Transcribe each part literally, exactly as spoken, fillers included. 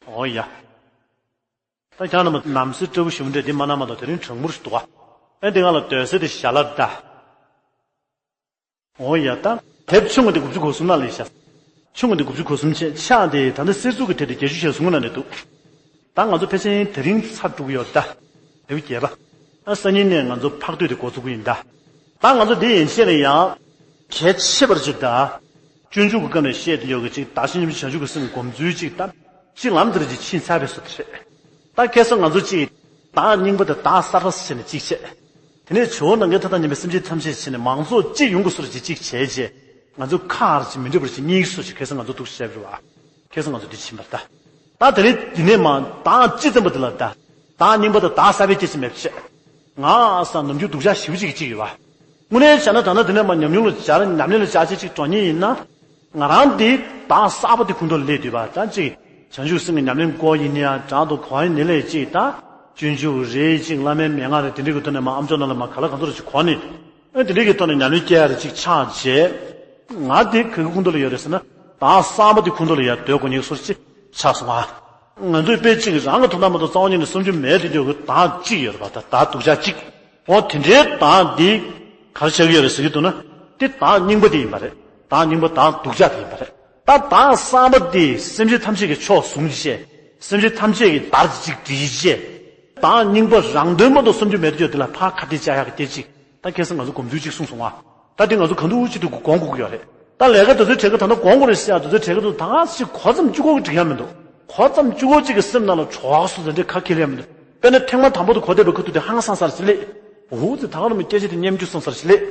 ཨོ་ཡ། ད་ཁྱེད་རྣམས་ནམ་སེར་སྤྲ་བོ་ཞིམ་འདྲ་འདི་མ་ན་མ་གཏོགས་དེ་རིང་གྲང་མོར་ཞིག་འདུག་ག་ཨེ་འདི་ང་ལ་སྡོད་ས་དེ་ཞལ་ལག་ད། ཨོ་ཡ། ད་དེབ་ཆུང་ངུ་དེ་དགུ་བཅུ་གོ་གསུམ་ནང་ལ་བཞག་ཆུང་ངུ་དེ་དགུ་བཅུ་གོ་གསུམ་བྱས་ཆག་དེ་ད་ལྟ་གསེར་གཟུགས་ཀྱི་ཐད་དེ་བརྒྱད་ཅུ་ཞེ་གསུམ་ནང་ནས་འདུག་ད་ང་ཚོ་ཕལ་ཆེར་དེ་རིང་ཚར་འགྲོ་གི་ཡོད་ད། དེབ་བརྒྱད་པ། ཨ་སང་ཉིན་ནས་ང་ཚོ་ཕག་ཐུག་དེ་འགོ་ཚུགས་ཀྱི་ཡིན་ད། ད་ང་ཚོ་འདི་ཡན་ཆད་ལ་ཡང་གལ་ཆེ་བར་ཅིག་ད། སྤྱོད་འཇུག་གི་སྐབས་ནས་བཤད་དེ་ཡོད་གི་ཅིག་བདག་གཞན་མཉམ་བརྗེ་བྱང་ཆུབ་ཀྱི་སེམས་སྒོམ་ཚུལ་ཅིག་ད། ཅིག་ལམ་དེ་རེ་ཅིག་ཕྱིན་ཚར་བའི་བཟོ་དེ་རེད། ད་ཁ་སང་ང་ཚོ་ཅིག་བདག་རྙིང་པ་དང་བདག་གསར་པ་ཟེར་ནས་ཅིག་བྱས། དེ་ནས་ཇོ་བོ་ནམ་མཁའི་མཐའ་དང་མཉམ་པའི་སེམས་ཅན་ཐམས་ཅད་བྱས་ནས་མང་ཚོགས་གཅིག་ཡོང་དགོས་བཟོ་རེ་ཅིག་ཅིག་བྱས་རྗེས། ང་ཚོ་ཁག་རེ་ཅིག་མི་འགྲིག་པ་རེ་ཅིག་གཉིས་སུ་ཞིག་ཁ་སང་ང་ཚོ་འདུག་བཤད་པ་རེད་བ། ཁ་སང་ང་ཚོ་འདི་ཕྱིན་པ་རེད་ད། ད་དེ་རིང་འདི་ནས་མ་བདག་སྤྱི་ཙམ་པ་འདི་ལ་ད། བདག་རྙིང་པ་དང་བདག་གསར་པའི་སྐད་ཆ་མེད་པ་བཤད། ང་ཨ་སང་ནམ་རྒྱུན་སྡུག་ཅག་ཞེ་པོ་ཅིག་ཅིག་ཡོད་བ། དངོས་གནས་བྱས་ན་ད་ནི་འདི་ནས་མ་ཉམས་མྱོང་ལ་སྦྱར་ཉམས་ལེན་ལ་སྦྱར་བྱས་ཅིག་འགྲོ་ཉེན་ཡིན་ན། ང་རང་འདི་བདག་གསར་པ་དེ་ཁུངས་གཏོགས་ལ་སླེབས་འདུག་བ། ད་ཅིག་བྱང་ཆུབ་སེམས་ཀྱི་ཉམས་ལེན་སྐོར་ཡིན་ན་ཡང་དྲང་དུ་གོ་ཡིན་ནི་ལས་ཅིག་ད། སྤྱོད་འཇུག་རེད་ཅིག་བླ་མའི་མན་ངག་རེད་དེ་འདྲའི་གི་ཐོག་ནས་མ་ཨམ་ཅོག་ནང་ལ་མ་ག་ལ་གང་ཚོ་རེ་ཅིག་གོ་ནི། ཨེ་དེ་འདྲའི་གི་ཐོག་ནས་ཉམས་ལེན་སྐྱེལ་ཡ་རེ་ཅིག་ཆགས་རྗེས། ང་དེ་ག་གི་ཁུངས་གཏོགས་ལ་ཡོད་རེད་ཟེར་ན། བདག་གསར་པ་དེ་ཁུངས་གཏོགས་ལ་ཡར་སྡོད་དགོས་ཉེན་སོར་ཅིག་ཆགས་སོང་ང་། ང་ཚོས་དཔེ་གཅིག་རང་གི་དོན་དག་མ་གཏོགས་རྩ་བ་ཉིད་ནས་བསམ་རྒྱུ་མེད་དེ་འདྲ་གི་བདག་གཅིག་ཡོད་རེད་པ། ད་བདག་སྡུག་ཅག་གཅིག་འོ་དེ་འདྲའི་བདག་འདི་ག་རེ་ཆགས་ཀྱི་ཡོད་རེད་ཟེར་གྱི་འདུག་ན། དེ་བདག་རྙིང་པ་དེ་ཡིན་པ་རེད། བདག་རྙིང་པ་བདག་སྡུག་ཅག་དེ་ཡིན་པ་རེད། ད་བདག་གསར་པ་དེ་སེམས་ཅན་ཐམས་ཅད་ཀྱི་ཕྱོགས་བཟུང་བྱས། སེམས་ཅན་ཐམས་ཅད་ཀྱི་བདག་ཅིག་བསྒྲིལ་བྱས། བདག་རྙིང་པ་རང་དོན་མ་གཏོགས་བསམ་རྒྱུ་མེད་དུ་ཡོད་དེ་ལ་ཕར་ཁ་གཏད་བཅག་ཡག་གི་གཏད་ཅིག་ད་ཁ་སང་ང་ཚོ་སྒོམ་ཚུལ་གཅིག་གསུངས་སོང་ང་། ད་འདི་ང་ཚོ་གང་དུ་ཅི་ཐུབ་ཀྱིས་སྒོམ་དགོས་ཀྱི་ཡོད་རེད། ད་ལས་ཀ་དེ་ཚོའི་གྲས་ཀ་ད་ལྟ་སྒོམ་དགོས་རེད་ཟེར་ཡག་དེ་ཚོའི་གྲས་ཀ་དུ་ད་ག་ཞིག་གོ་ཙམ་གཅིག་པོ་གིས་འགྲིག་ཡག་མི་འདུག་གོ་ཙམ་གཅིག་པོ་གཅིག་གི་སེམས་ནང་ལ་བྲོ་བ་སོགས་དེ་འདྲའི་ག་གེ་སླེབས་མི་འདུག་དཔེར་ན་ཐེངས་མ་དང་པོ་དུ་གོ་བསྡད་པའི་ཁ་ཐུག་དེ་ཧང་སང་ས་རེ་ཞིག་སླེབས། འོ་ཙི་ད་ག་ལ་མི་སྐད་ཆ་དེ་སྙན་བརྒྱུད་སོང་ས་རེ་ཞིག་སླེབས།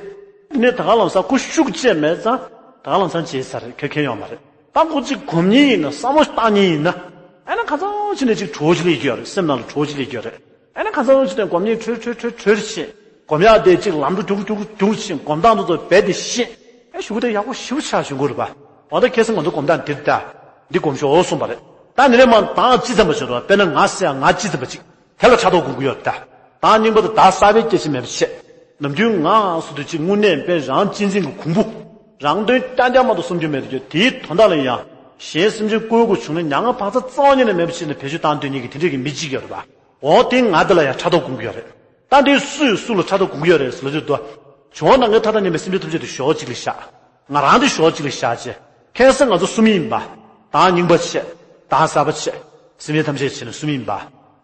དེ་ནས་ད་ག་ལ་ས་ཁུ་ཤུགས་བཅས་མེད་ཙང་ད་ག་ལ་ས་བྱས་ས་རེད་ག་གེ་ཡོད་མ་རེད། ད་ཁོ་གཅིག་སྒོམ་ཉེན་ཡིན་ན་བསམ་བློ་བཏང་ཉེན་ཡིན་ན། ཨ་ནི་ཁ་ཚང་ཕྱི་ནས་གཅིག་བྲོ་ཞིག་སླེབས་ཀྱི་ཡོད་རེད། སེམས་ནང་ལ་བྲོ་ཞིག་སླེབས་ཀྱི་ཡོད་རེད། ཨ་ནི་ཁ་ཚང་ཕྱི་ནས་སྒོམ་ཉེན་ཁྲོལ་ཁྲོལ་ཁྲོལ་ཁྲོལ་ཕྱིན། སྒོམ་ཡག་དེ་གཅིག་ལམ་འགྲོ་རྒྱུག་རྒྱུག་རྒྱུག་ཕྱིན། སྒོམ་སྟངས་དེ་ཚོ་རྦད་དེ་ཤེས། ཨ་ཞུ་གུ་དེ་ཡག་པོ་ཞེ་པོ་ཆགས་བྱུང་གི་རེད་པ། འོ་ད་ཁ་སང་ང་ཚོ་སྒོམ་སྟངས་འདིར་ད། འདི་སྒོམ་ཤོག་གསུངས་པ་རེད། ད་འདི་ནས་མ་བདག་ཅི་ཙམ་པ་བྱེད་རོགས་དཔེར་ན་ང་ཟེར་ཡག་ང་ཅི་ཙམ་པ་གཅིག་དེ་ལ་ཕྲག་དོག་སྒོམ་གི་ཡོད་ད། བདག་རྙིང་པ་དང་བདག་གསར་པའི་སྐད་ཆ་མེད་པ་བྱས། ནམ་རྒྱུན་ང་སུ་དུ་གཅིག་དངོས་གནས་དཔེ་རང་གཅེས་འཛིན་གྱི་གོང་བུ། རང་དོན་རྐྱང་རྐྱང་མ་གཏོགས་བསམ་རྒྱུ་མེད་དུ་གྱུར་དེའི་དོན་དག་ལ་ཡང་། གཞན་སེམས་ཅན་བཀོལ་དགོས་བྱུང་ན་མྱ་ངན་བག་ཚ་རྩ་བ་ཉིད་ནས་མེད་པ་བྱས་ནས་བེད་སྤྱོད་བཏང་འདོད་མཁན་གྱི་དེ་འདྲས་ཀྱི་མི་གཅིག་ཡོད་རེད་པ། འོ་དེ་ང་འདི་ལ་ཡང་ཕྲག་དོག་སྒོམ་གྱི་ཡོད་རེད། ད་འདི་སུས་སུ་ལ་ཕྲག་དོག་སྒོམ་གྱི་ཡོད་རེད་ཟེར་ལབ་དུས་དོ། ཇོ་བོ་ནམ་མཁའི་མཐའ་དང་མཉམ་པའི་སེམས་ཅན་ཐམས་ཅད་དུ་ཞོག་གཅིག་ལ་བཞག་ང་རང་འདི་ཞོག་གཅིག་ལ་བཞག་བྱས། ཁ་སང་ང་ཚོ་གསུམ་ཡིན་པ། བདག་རྙིང་པ་བྱས། བདག་གསར་པ་བྱས། སེམས་ཅན་ཐམས་ཅད་བྱས་ནས་གསུམ་ཡིན་པ།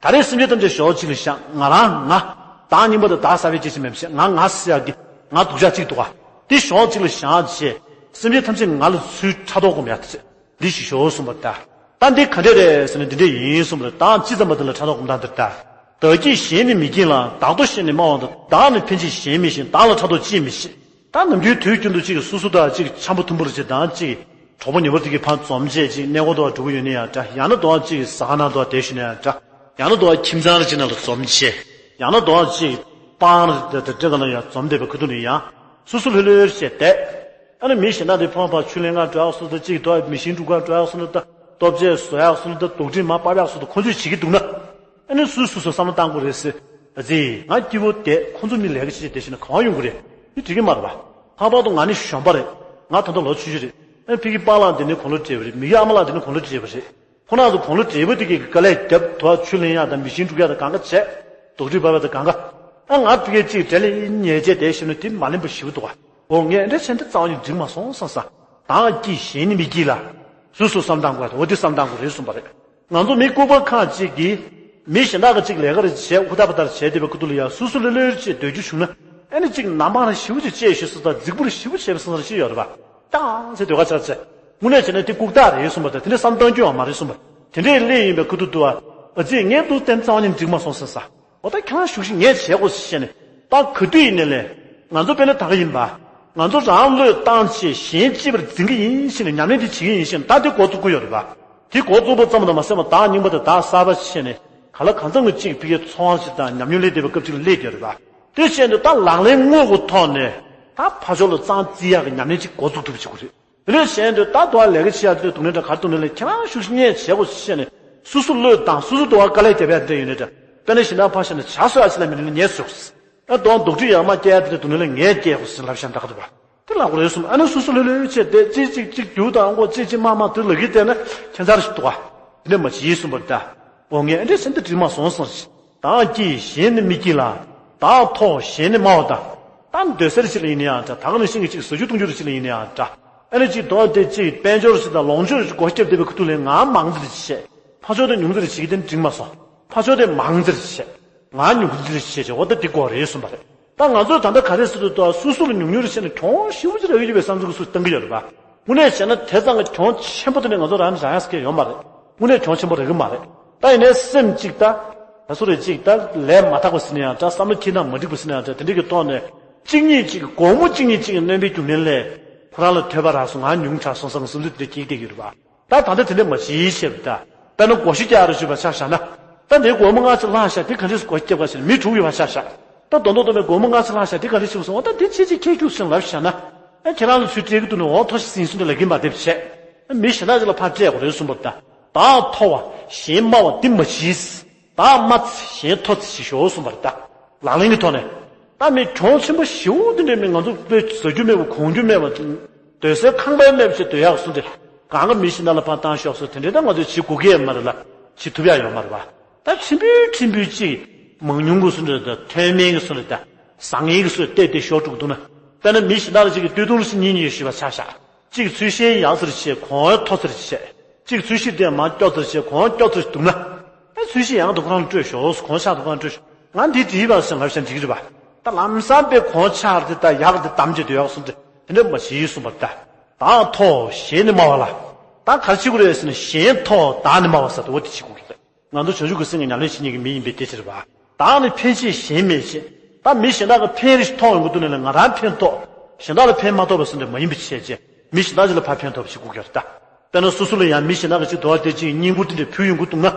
ད་རེས་སེམས་ཅན་ཐམས་ཅད་ཞོག་གཅིག་ལ་བཞག་ང་རང་ང་། བདག་རྙིང་པ་དང་བདག་གསར་པའི་སྐད་ཆ་མེད་པ་བྱས་ང་ང་ཟེར་ཡག་གི་ང་སྡུག་ཅག་གཅིག་འདུག་ག་འདི་ཞོག་གཅིག་ལ་བཞག་བྱས། སེམས་ཅན་ཐམས་ཅད་ང་ལ་ཚུར་ཕྲག་དོག་སྒོམ་ཡག་དེ་བྱས། འདི་ཞིག་ཞོག་གསུངས་པ་ད། ད་འདི་ག་འདྲས་རེད་ཟེར་ན་འདི་འདྲས་ཡིན་གསུངས་པ་རེད། ད་ཅི་ཙམ་པ་འདི་ལ་ཕྲག་དོག་སྒོམ་སྟངས་འདི་ལྟ། བདག་གིས་གཞན་ནི་མི་བགྱིད་ལ། བདག་ལྟོ་ཤེས་ནས་སྨྲ་བ་དང་། བདག་ནི་ཕན་ཕྱིར་གཞན་མི་ཤེས། བདག་ལ་ཕྲག་དོག་ཅིས་མི་ཤེས། ད་ནམ་རྒྱུན་དུས་རྒྱུན་དུ་གཅིག་སོ་སོ་དང་གཅིག་འཆམ་པོ་མཐུན་པོ་རེ་བྱེད་དང་གཅིག་གྲོགས་པོ་ཉེ་པོ་དེ་གི་ཕར་འཛོམས་བྱས་གཅིག་གནས་སྐོར་དུ་འགྲོ་གི་ཡོད་ན་ཡང་འདྲ། ཡང་ན་དུ་གཅིག་ཟ་ཁང་ནང་དུ་བསྡད་བཞུགས་ན་ཡང་འདྲ། ཡང་ན་དུ་ཁྱིམ་ཚང་རེ་གཅིག་ནང་ལ་འཛོམས་བྱས། ཡང་ན་དུ་གཅིག་སྤང་རེ་དེ་དེ་འདྲ་ག་ལ་ཡང་འཛོམས་བསྡད་པའི་ཁུ་ཐུག་ནས་ཡང་སོ་སོ་ལྷོད་ལྷོད་བྱས་བསྡད། ཨ་ནི་མི་གཞན་དག་དེ་ཕོན་པ་ཆུ་ལེན་ག་འགྲོ་ཡག་སོ་དང་གཅིག་དུ་མི་ཤིང་སྒྲུག་ག་འགྲོ་ཡག་སོ་ན་ད་ལྟོ་ཆས་བཟོ་ཡག་སོ་ན་ད་རྡོག་ཁྲེས་མར་ཕབ་ཡག་སོ་ད་ཁོང་ཚོས་བྱེད་ཀྱི་འདུག་ན། ཨ་ནི་སུས་སུ་སུ་བསམ་བློ་བཏང་དགོས་རེད་ཟེར། ཨ་ཙི། ང་སྐྱིད་པོ་བསྡད་ཁོང་ཚོ་མི་ལས་ཀ་བྱེད་བྱེད་བསྡད་ཤེས་ན་གང་ཡོང་གི་རེད། དེ་འགྲིག་གི་མ་རེད་པ། ལྷག་པར་དུ་ང་ནི་གཞོན་པ་རེད། ང་ད་ལྟ་ལོ་བཅུ་བཞི་རེད། ཨ་ཕ་གི་པཱ་ལགས་འདི་ནི་དགུང་ལོ་བགྲེས་པ་རེད། མི་གི་ཨ་མ་ལགས་འདི་ནི་དགུང་ལོ་བགྲེས་པ་རེད། ཁོང་རྣམ་ཚོ་དགུང་ལོ་བགྲེས་པོ་དེ་གི་དཀའ་ལས་རྒྱབ་དུ་ཆུ་ལེན་ཡག་དང་མི་ཤིང་སྒྲུག་ཡག་དང་གང་ག་བྱས། རྡོག་ཁྲེས་ཕབ་ཡག་དང་གང་ག་ཨ་ང་ཕ་གི་གཅིག་འབྲེལ་ལས་ཉལ་བྱས་བསྡད་ཤེས་ན་དེ་མ་ལེན་པ་ཞིག་འདུག་ག་འོ་ངས་འདྲ་བྱས་འདི་རྩ་བ་ནས་འགྲིག་མ་སོང་བསམ་ས། བདག་གིས་གཞན་ནི་མི་བགྱིད་ལ། སུས་སུ་བསམ་བཏང་དགོས་འོ་དེ་བསམ་བཏང་དགོས་རེད་གསུངས་པ་རེད། ང་ཚོ་མི་ལྐུགས་པ་ཁག་ཅིག་གིས། མི་གཞན་དག་གིས་ཅིག་ལས་ཀ་རེ་བྱས་ཧུར་ཐག་པ་ལྟར་བྱས་བསྡད་པའི་ཁུ་ཐུག་ལ་ཡང་སོ་སོ་ལྷོད་ལྷོད་བྱས་སྡོད་རྒྱུ་བྱུང་ན། ཨ་ནི་ཅིག་ནང་པ་རང་ཞེ་པོ་ཅིག་བཅད་ཤེས་སོ་དང་རྫིག་པོ་རེ་ཞེ་པོ་བྱས་པའི་བསམ་ཚུལ་ཅིག་ཡོད་རེད་པ། ཏང་ཚེ་སྡོད་ཁ་ཆགས་ཚེ། དངོས་གནས་བྱས་ན་དེ་ལྐུགས་རྟགས་རེད་གསུངས་པ་དང་དེ་འདྲ་བསམ་བཏང་རྒྱུ་ཡང་མ་རེད་གསུངས་པ། དེ་འདྲས་སླེབས་ཡིན་པའི་ཁུ་ཐུག་ཏུ་བ། ཨ་ཙི་ངས་འདུག་བསྟན་རྩ་བ་ནས་འགྲིག་མ་སོང་ཟེར་ས། འོ་ད་ཁྱེད་རང་ཤུགས་ཤིག་ངས་བྱས་དགོས་ཟེར་བཤད་ནས། ད་ག་དུས་ཡིན་ནའི་ལས། ང་ཚོ་དཔེར་ན་ད་ག་ཡིན་པ། ང་ཚོ་རང་བློས་བཏང་བྱས་གཞན་གཅེས་པར་འཛིན་གྱི་ཡིན་ཞེས་ནས་ཉམས་ལེན་དེ་བྱེད་ཀྱི་ཡིན་ཞེས་ནས་ད་དེ་འགོ་བཙུགས་ཀྱི་ཡོད་རེད་པ། དེ་འགོ་བཙུགས་པ་ཙམ་དུ་མ་ཟད་པར་བདག་རྙིང་པ་དང་བདག་གསར་པ་བྱས་ནས་ག་ལ་གང་འཚམ་གྱི་གཅིག་ཕ་གིའི་འཚོ་བ་ཞིག་དང་ཉམས་མྱོང་སླེབས་བསྡད་པའི་སྐབས་ཅིག་ལ་སླེབས་བསྡད་ཡོད་རེད་པ། དེ་བྱས་ནས་ད་ལག་ལེན་དངོས་ཀྱི་ཐོག་ནས་ད་ཕར་ཕྱོགས་ལ་རྩ་བ་བརྩི་ཡག་གི་ཉམས་ལེན་ཅིག་འགོ་བཙུགས་ཐུབ་པ་བྱེད་དགོས་རེད། དེ་ལས་གཞན་དུ་ད་དུ་བ་ལས་ཀ་བྱེད་ཡག་དེ་དུག་ནས་འདྲ་གར་དུག་ནས་ལས་ཁྱེད་རང་ཤུགས་ཤིག་ངས་བྱེད་དགོས་ཞེས་ནས་སོ་སོ་བློས་བཏང་སོ་སོ་དུ་བ་དཀའ་ལས་རྒྱབ་ཡག་དེ་འདྲ་ཡོད་ནས་འདྲ། དཔེར་ན་ཞིང་ཁ་ཕར་བཞག་ནས་ཇ་བཟོ་ཡག་ཅིག་ལ་མི་ནི་ངས་བཟོས། ཨ་དུ་བ་རྡོག་ཁྲེས་ཡར་མར་སྐྱེལ་ཡག་དེ་འདྲ་དུག་ནས་ལས་ངས་སྐྱེལ་དགོས་ཞེས་ལབ་བཞག་འདྲ་ག་འདུག་བ། དེ་ལ་གོ་རེ་གསུམ་ཨ་ནི་སོ་སོ་ལྷོད་ལྷོད་བྱས་ཏེ་ཅིག་ཅིག་ཅིག་རྒྱུག་དང་མགོ་ཅིག་ཅིག་དམར་དམར་དེ་ལ་གི་བལྟས་ན་ཁྱད་མཚར་ཞིག་འདུག་བ། དེ་འདྲ་མ་བྱེད་གསུངས་པ་རེད་ད། འོ་ངས་ཨ་འདྲ་ཟེར་ན་ད་འགྲིག་མ་སོང་བསམ་ཞིག་བདག་སྐྱིད་གཞན་ནི་མི་སྐྱིད་ལ། བདག་མཐོ་གཞན་ནི་དམའ་བ་དང་། ད་སྡོད་སའི་ཕྱིར་ལ་ཡིན་ན་ཡང་འདྲ། ད་ག་ནང་བཞིན་གྱི་ཅིག་ཟ་རྒྱུ་འཐུང་རྒྱུ་ཕྱིར་ལ་ཡིན་ན་ཡང་འདྲ། ཨ་ནི་ཅིག་རྡོ་དེ་ཅིག་དཔལ་འབྱོར་ཞིག་དང་ལོངས་སྤྱོད་ཅིག་སྒོ་བརྒྱབ་བསྡད་པའི་ཁུ་ཐུག་ལས་ང་མང་ཙམ་བྱས། ཕ་ཕྱོགས་དེ་ཉུང་ཙམ་བྱེད་ཀྱི་དེ་འགྲིག་མ་སོང་། ཕ་ཕྱོགས་དེ་མང་ཙམ་བྱས། ང་ཉུང་ཙམ་བྱས་བྱས་འོ་ད་འདི་དགོས་རེད་གསུངས་པ་རེད། ད་ང་ཚོས་ད་ལྟ་ག་རེ་ཟེར་དུས་ད་སོ་སོ་ལ་ཉུང་ཉུང་རེ་བྱས་ནས་གྱོང་ཞེ་པོ་ཅིག་རག་གི་ཡོད་པའི་བསམ་ཚུལ་སུས་བཏང་གི་ཡོད་རེད་པ། དངོས་གནས་བྱས་ན་དེ་ཙམ་གྱི་གྱོང་ཆེན་པོ་དེ་ནས་ང་ཚོ་རང་རང་ཡག་ཟེར་མཁན་ཡོད་མ་རེད། དངོས་གནས་གྱོང་ཆེན་པོ་རག་གི་མ་རེད། ད་ཡིན་ནའི་སེམས་གཅིག་ད། ད་སུ་རེད་གཅིག་ད་ལས་མ་དག་པ་ཟེར་ན་ཡང་འདྲ། བསམ་བློ་འཁྱེར་སྟངས་མ་འགྲིག་པ་ཟེར་ན་ཡང་འདྲ། དེ་འདྲ་གི་ཐོག་ནས་གཅིག་གཉིས་གཅིག་གི་སྒོར་མོ་གཅིག་གཉིས་གཅིག་གི་གནོན་པའི་རྒྱུ་མཚན་ལས་ཁོ་རང་ལ་ཐོས་པ་རག་སོང་། ང་ཉུང་དྲགས་སོང་བསམ་བསམ་ཚུལ་དེ་འདྲ་སྐྱེ་གི་བསྡད་ཀྱི་ཡོད་རེད་པ། ད་ད་ལྟ་དེ་འདྲ་མ་བྱེད་ཞེས་པ་ད། དཔེར་ན་སྒོར་བཞི་བརྒྱ་རེ་ཞུས་པ་ཆ་བཞག་ན། ད་འདིའི་སྒོར་མོ་ལྔ་ཅིག་བརླག་ཤག་དེ་ག་འདྲས་སུ་སྒོར་བརྒྱ་བརྒྱབ་ག་ཟེར་ན་མི་དྲུག་ཡོད་པ་ཆ་བཞག་ད་མདོ་མདོ་སྟོད་སྨད་སྒོར་མོ་ལྔ་ཅིག་བརླག་ཤག་དེ་ག་འདྲས་ཞིག་སོང་བ། ད་དེ་ཅི་ཅིག་ཁྱེད་ཁྱུག་སེང་ལབ་བཞག་ན། ཨ་ཁྱེད་རང་ལ་ཚུར་སྤྲད་ཀྱི་འདུག་ནས་འོ་ཐོ་ཞིག་ཟིན་སོང་དེ་ལབ་ཀྱིན་པ་དེ་བྱས། ཨ་མི་གཞན་དག་ཅིག་ལ་ཕར་སྤྲད་དགོས་རེད་གསུངས་པ་ད། བདག་མཐོ་བ་གཞན་དམའ་བ་འདི་མ་བྱེད། བདག་དམའ་ཚེ་གཞན་མཐོ་ཚེ་ཞེས་ཞོག་གསུངས་པ་རེད་ད། ལག་ལེན་གྱི་ཐོག་ནས། ད་མི་གྱོང་ཆེན་པོ་ཞེ་པོ་འདི་འདྲའི་མི་ང་ཚོ་དཔེ་ཟ་རྒྱུ་མེད་པ་གོན་རྒྱུ་མེད་པ། སྡོད་སའི་ཁང་པའི་མེད་པ་ཞིག་སྡོད་ཡག་སུ་འདྲ། གང་ག་མི་གཞན་དག་ལ་ཕར་བཏང་ཤོག་སུ་དེ་འདྲའི་ད་ང་ཚོས་བྱེད་དགོས་ཀྱི་ཡོད་མ་རེད་ལ། བྱེད་ཐུབ་ཡག་ཡོད་མ་རེད་པ། ད་ཕྲན་བུ་ཕྲན་བུ་ཅིག་མང་ཉུང་གི་སུ་འདྲ་ད་མཐོ་དམན་གྱི་སུ་འདྲ་ད་བཟང་ངན་གྱི་སུ་བལྟས་ཏེ་ཤོར་འགྲོ་གི་འདུག་ན། དཔེར་ན་མི་གཞན་དག་ལ་ཅིག་གིས་སྟོད་ཐུང་ལ་ཞིག་གཉིས་གཉིས་ཞུས་པ་ཆ་བཞག་གཅིག་ཚུལ་ཤིང་ཡག་ཙམ་བྱས་གོང་མཐོ་ཙམ་བྱས། གཅིག་ཚུལ་ཤིང་དེ་མར་སྐྱོ་ཙམ་བྱས་གོང་སྐྱོ་ཙམ་འདུག་ན། ཨ་ཚུལ་ཤིང་ཡག་འདུག་ཁོ་རང་སྤྲོད་ཤོག་གོང་ཆག་འདུག་ཁོ་རང་སྤྲོད་ཤོག་ང་འདི་བྲིས་པ་ཟེར་ལབ་བཞག་འགྲིག་གི་རེད་པ། ད་ལམ་སང་དཔེ་གོང་ཆག་དེ་ད་ཡག་དེ་བདམས་བྱས་སྡོད་ཡག་སུ་འདྲ་དེ་འདྲ་མ་བྱེད་གསུངས་པ་ད། བདག་མཐོ་གཞན་ནི་དམའ་བ་ལ། ད་ག་རེ་བྱེད་དགོས་རེད་ཟེར་ན་གཞན་མཐོ་བདག་ནི་དམའ་བ་ཟེར་དུ་འོ་དེ་བྱེད་དགོས་ཀྱི་རེད། ང་ཚོ་བྱང་ཆུབ་ཀྱི་སེམས་ཀྱི་ཉམས་ལེན་བྱེད་མཁན་གྱི་མི་ཡིན་པའི་དེ་ཕྱིར་བ། བདག་ནི་ཕན་ཕྱིར་གཞན་མི་ཕྱིར། ད་མི་གཞན་དག་གི་ཕན་རེ་ཞིག་ཐོགས་ཡོང་གི་འདུག་ན་ལས་ང་རང་ཕན་ཐོགས། གཞན་དག་ལ་ཕན་མ་ཐོགས་པ་སུ་འདྲ་མ་ཡིན་པའི་ཆེད་ཅེས་མི་གཞན་དག་ཅིག་ལ་ཕར་ཕན་ཐོགས་པ་ཞིག་དགོས་ཀྱི་རེད་ད། དཔེར་ན་སོ་སོ་ལ་ཡང་མི་གཞན་དག་གི་ཅིག་དོ་བ་དེ་ཅིག་བསྙེན་བཀུར་དེ་འདྲ་ཕུལ་ཡོང་གི་འདུག་ན།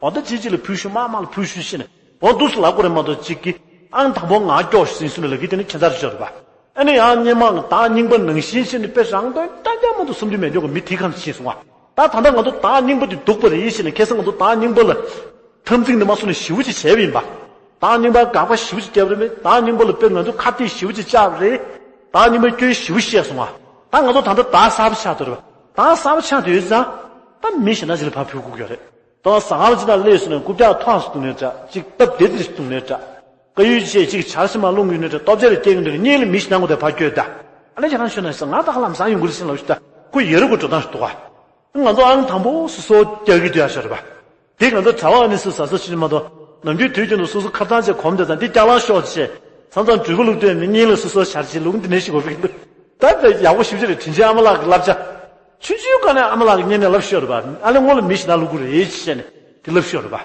འོ་ད་ཅིག་ཅིག་ལ་ཕུལ་ཤོག་མང་མང་ལ་ཕུལ་ཤོག་ཟེར་ནས་འོ་འདུག་སེ་ལབ་དགོས་རེད་མ་གཏོགས་ཅིག་གིས་ཨང་དང་པོ་ང་སྐྱོགས་ཤིག་ཟིན་སོང་ན་ལབ་ཀྱི་དེ་ནི་ཁྱད་མཚར་ཅིག་ཡོད་རེད་པ། ཨ་ནི་ཡང་སྔོན་མ་བདག་རྙིང་པ་ནང་བཞིན་བྱས་ནས་དཔེ་རང་དོན་རྐྱང་རྐྱང་མ་གཏོགས་བསམ་རྒྱུ་མེད་འཇོག་གི་མི་དེ་གང་ཕྱིན་སོང་བ། ད་ད་ལྟ་ང་ཚོ་བདག་རྙིང་པ་དེ་སྡུག་པ་རེད་ཟེར་ནས་ཁ་སང་ང་ཚོ་བདག་རྙིང་པ་ལ་འཐབ་འཛིང་དེ་མ་སོང་ནས་ཞེ་པོ་ཅིག་བྱས་པ་ཡིན་པ། བདག་རྙིང་པ་དགག་པ་ཞེ་པོ་ཅིག་བརྒྱབ་རེད་མེད། བདག་རྙིང་པ་ལ་དཔེ་ང་ཚོ་ཁ་གཏད་ཞེ་པོ་ཅིག་བཅག་པ་རེད། བདག་རྙིང་པའི་སྐྱོན་ཞེ་པོ་བཤད་སོང་བ། ད་ང་ཚོ་ད་ལྟ་བདག་གསར་པ་ཆགས་འདུག་རེད་པ། བདག་གསར་པ་ཆགས་འདུག་ཡོད་ཙང་། ད་མི་གཞན་དག་ཅིག་ལ་ཕར་ཕུལ་དགོས་ཀྱི་རེད། དོ་ཟ་ཁང་ལ་ཅིག་དང་སླེབས་སོང་ནས་རྐུབ་བཀྱག་ཐོག་སུ་བརྡུངས་ནས་འདྲ་ཅིག་སྟབས་བདེ་ཙམ་ཞིག་བརྡུངས་ནས་འདྲ། དཀར་ཡོལ་བཅས་ཅིག་ཆར་ཞིག་མར་རླུང་གཡུག་ནས་འདྲ་ལྟོ་ཆས་རེ་སྐྱེལ་གྱི་འདུག་ནས་གཉིད་ལ་མི་ཞིག་ནང་ངོ་དེ་ཕར་བསྐྱོད་ད། ཨ་ལས་ཁྱེད་རང་ཤོད་ན་ཟེར་ང་ད་ཧ་ལམ་སང་ཡོང་གི་རེད་ཟེར་ལབ་ཞུ་ད་ཁོ་ཡ་རབས་ཀྱི་འགྲོ་སྟངས་ཤིག་འདུག་ག་ང་ཚོ་ཨང་དང་པོ་སོ་སོ་རྒྱག་གི་འདུག་ཡ་ཤོད་རེད་པ། དེ་ང་ཚོ་གྲྭ་པ་ཨ་ནི་སུ་ཟ་ས་ཤི་མ་གཏོགས་ནམ་རྒྱུན་དུས་རྒྱུན་དུ་སོ་སོ་ཁ་བཏང་བྱས་གོམས་དེ་ཙང་འདི་སྐྱག་ལང་ཤོག་ཅེས་མཚམས་མཚམས་འགྲུལ་པ་བླུགས་དུས་མི་གཉིས་ལ་སོ་སོ་ཞར་བྱེད་ལུགས་འདི་འདྲ་ཞིག་གོ་གི་འདུག་ད་དཔེ་ཡག་པོ་ཞེ་པོ་ཅིག་རེད། དྲིན་ཆེན་ཨ་མ་ལགས་ཀྱི་བསླབ་བྱ། ཆུང་ཆུང་སྒང་ནས་ཨ་མ་ལགས་ཀྱི་སྙན་ནས་ལབ་ཤོར་བ། ཨ་ལས་སྔོན་ལ་མི་ཞིག་ན་ལུག་གུ་རེད་ཅེས་ནས་དེ་ལབ་ཤོར་བ།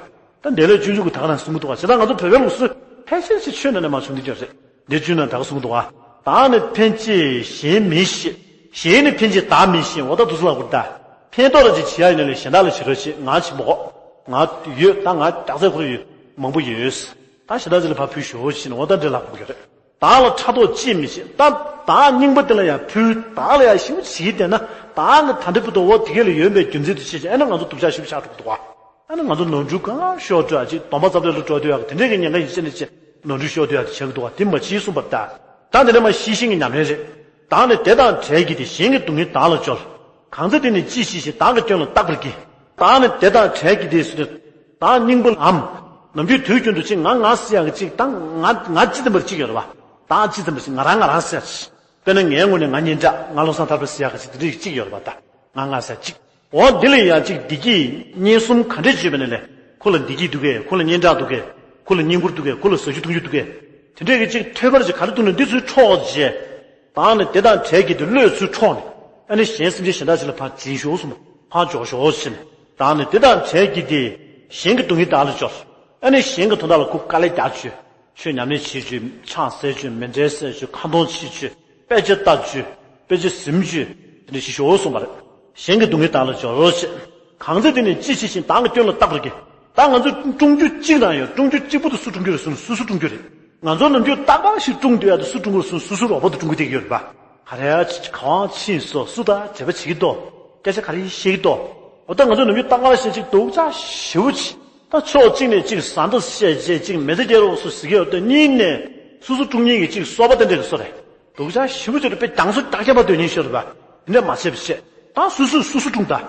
ད་འདས་ལོས་ཆུང་ཆུང་གི་ད་ག་རང་གསུང་གི་འདུག་བ། བྱས་ཙང་ང་ཚོ་བོད་པའི་ལུགས་སྲོལ་ཕལ་ཆེར་ཞིག་ཆོས་ནང་ནས་མ་བྱུང་གི་ཡོད་རེད། འདས་ཆུང་ནང་ད་ག་གསུང་གི་འདུག་བ། བདག་ནི་ཕན་ཕྱིར་གཞན་མི་ཤེས། གཞན་ནི་ཕན་ཕྱིར་བདག་མི་ཤེས། འོ་ད་འདུག་སེ་ལབ་དགོས་ད། ཕན་ཐོགས་ར་ཅིག་བྱེད་ཡ་ཡིན་ན་ལས་གཞན་དག་ལ་བྱེད་རོགས་བྱེད། ང་བྱེད་མ་དགོས། ང་ཡོད་ད། ང་རྒྱག་ཚད་ཁོ་ར་ཡོད། མང་པོ་ཡོད། ད་གཞན་དག་ཅིག་ལ་ཕར་ཕུལ་ཤོག་ཅེས་ནས་འོ་ད་འདྲ་ལབ་དགོས་ཀྱི་རེད། བདག་ལ་ཕྲག་དོག་ཅིས་མི་བྱེད། ད་བདག་རྙིང་པ་དེ་ལ་ཡང་ཕུལ། བདག་ལ་ཡང་ཞེ་པོ་བྱེད་ཀྱི་བསྡད་ན་བདག་གི་ད་འདྲ་ཕུལ་དུ་འོ་དེ་གས་ལ་ཡོད་པའི་རྒྱུ་མཚན་དེ་བྱས་ཀྱང་ཨེ་ན་ང་ཚོ་སྡུག་ཅག་ཞེ་པོ་ཆགས་འགྲོ་གི་འདུག་བ། ཨ་ནི་ང་ཚོ་ནོར་འཁྲུལ་གང་ཤོར་འགྲོ་ཡ་ཅིག་སྡོམ་པ་རྩ་བྲལ་ལ་འགྲོ་འདོད་ཡག་གི་དེ་འདྲས་ཀྱི་ཉེན་ཁ་ཡིན་ཤེས་ནས་ཅིག་ནོར་འཁྲུལ་ཤོར་འདོད་ཡག་དེ་བྱེད་ཀྱི་འདུག་བ། དེ་མ་བྱེད་གསུངས་པ་ད། ད་འདི་ནས་མ་ཤེས་ཤིང་གི་ཉམས་ལེན་རེད། བདག་ནི་དེ་དང་བྲལ་གྱི་དེ་གཞན་གྱི་སྡུག་བསྔལ་བདག་ལ་འཇོལ། གང་ཚེ་དེ་ནི་ཅི་ཞིག་བཞིན་བདག་གི་སྐྱོན་ལ་བརྟག་པར་གྱིས། བདག་ནི་དེ་དང་བྲལ་གྱི་དེ་སུ་དེ། བདག་སྙིང་པོ་ལམ། ནམ་རྒྱུན་དུས་རྒྱུན་དུ་ཅིག་ང་ང་ཟེར་ཡག་གི་ཅིག་ད་ང་ང་ཅི་ཙམ་པར་ཅིག་ཡོད་རེད་བ། བདག་ཅི་ཙམ་པར་ཅིག་ང་རང་ང་རང་ཟེར་ཡག་ཅིག་དཔེར་ན་ངའི་ངོས་ནས་ང་སྙན་གྲགས་ང་བློ་བཟང་ཐར་པ་ཟེར་ཡག་གི་ཅིག་དེ་འདྲ་ཅིག་ཡོད་རེད་བ་ད། ང་ང་ཟེར་ཅིག་འོ་འདི་ལ་ཡང་ཅིག་བདེ་སྐྱིད་གཉེན་གསུམ་ག་འདྲས་བརྗོད་པ་ནས་ལས་ཁོ་ལ་བདེ་སྐྱིད་འདུག་གས། ཁོ་ལ་སྙན་གྲགས་འདུག་གས། ཁོ་ལ་བསྙེན་བཀུར་འདུག་གས། ཁོ་ལ་ཟ་རྒྱུ་འཐུང་རྒྱུ་འདུག་གས། དེ་འདྲས་ཀྱི་ཅིག་ཐོས་པར་ཅིག་ག་རེ་འདུག་ན་འདི་ཚོའི་འཕྲོག་བྱས། བདག་ནི་དེ་དང་བྲལ་གྱི་དེ་བློས་ཚུར་འཕྲོག་ནས། ཨ་ནི་གཞན་སེམས་ཅན་གཞན་དག་ཅིག་ལ་ཕར་འཛིན་ཤོག་གསུངས། ཕར་འཇོག་ཤོག་ཟེར་ནས། བདག་ནི་དེ་དང་བྲལ་གྱི་དེ། གཞན་གྱི་སྡུག་བསྔལ་བདག་ལ་འཇོག་ཨ་ནི་གཞན་གྱི་དོན་དག་ལ་ཁོ་དཀའ་ལས་རྒྱག་བྱོས། ཆོས་ཉམས་ལེན་བྱེད་བྱོས། ཕྱག་འཚལ་བྱོས། མཎྜལ་གསོལ་བྱོས། ཁ་འདོན་བྱེད་བྱོས། དཔེ་ཆ་ལྟ་བྱོས། དཔེ་ཆ་ཟིན་བྱོས། དེ་འདྲ་ཞིག་ཤོག་གསུངས་པ་རེད། གཞན་གྱི་སྡུག་བསྔལ་བདག་ལ་འཇོག་རོགས་བྱེད། གང་ཚེ་དེ་ནི་ཅི་ཞིག་བཞིན་བདག་གི་སྐྱོན་ལ་བརྟག་པར་གྱིས། ད་ང་ཚོ་བཀྲུང་རྒྱུ་གཅིག་རང་ཡོད། བཀྲུང་རྒྱུ་གཅིག་པུ་དེ་སུ་བཀྲུང་རྒྱུ་རེད་ཟེར་ན་སོ་སོ་བཀྲུང་རྒྱུ་རེད། ང་ཚོ་ནམ་རྒྱུན་རྟག་པར་ཞིག་བཀྲུང་སྡོད་ཡ་དེ་སུ་བཀྲུང་གི་རེད་ཟེར་ན་སོ་སོ་རོགས་པ་དེ་བཀྲུང་གི་བསྡད་ཀྱི་ཡོད་རེད་པ། ག་རེ་ཡ་ཅིག་ག་བ་ཕྱིན་སོང་། སུ་དང་འབྲེལ་བ་བྱེད་ཀྱི་འདུག་སྐད་ཆ་ག་རེ་བཤད་ཀྱི་འདུག་འོ་ད་ང་ཚོ་ནམ་རྒྱུན་རྟག་པར་ཞིག་ཅིག་སྡུག་ཅག་ཞེ་པོ་ཅིག་ད་ཕྱོགས་གཅིག་ནས་ཅིག་ཟ་འདྲ་བཤད་བྱས་ཅིག་མི་ཚེ་སྐྱེལ་རོགས་སུ་ཟེར་གྱི་ཡོད་དེ། གཉིས་ནས་སོ་སོ་བཀྲུང་མཁན་གྱི་ཅིག་སོ་པ་དེ་འདྲ་གི་སུ་རེད། སྡུག་ཅག་ཞེ་པོ་ཅིག་རེད། དཔེ་རྒྱང་སོ་རྒྱག་མཁན་པ་སྡོད་མཁན་ཤོར་བ། དེ་འདྲ་མ་བྱེད་པ་བྱེད། ད་སོ་སོས་སོ་སོ་བཀྲུང་ད།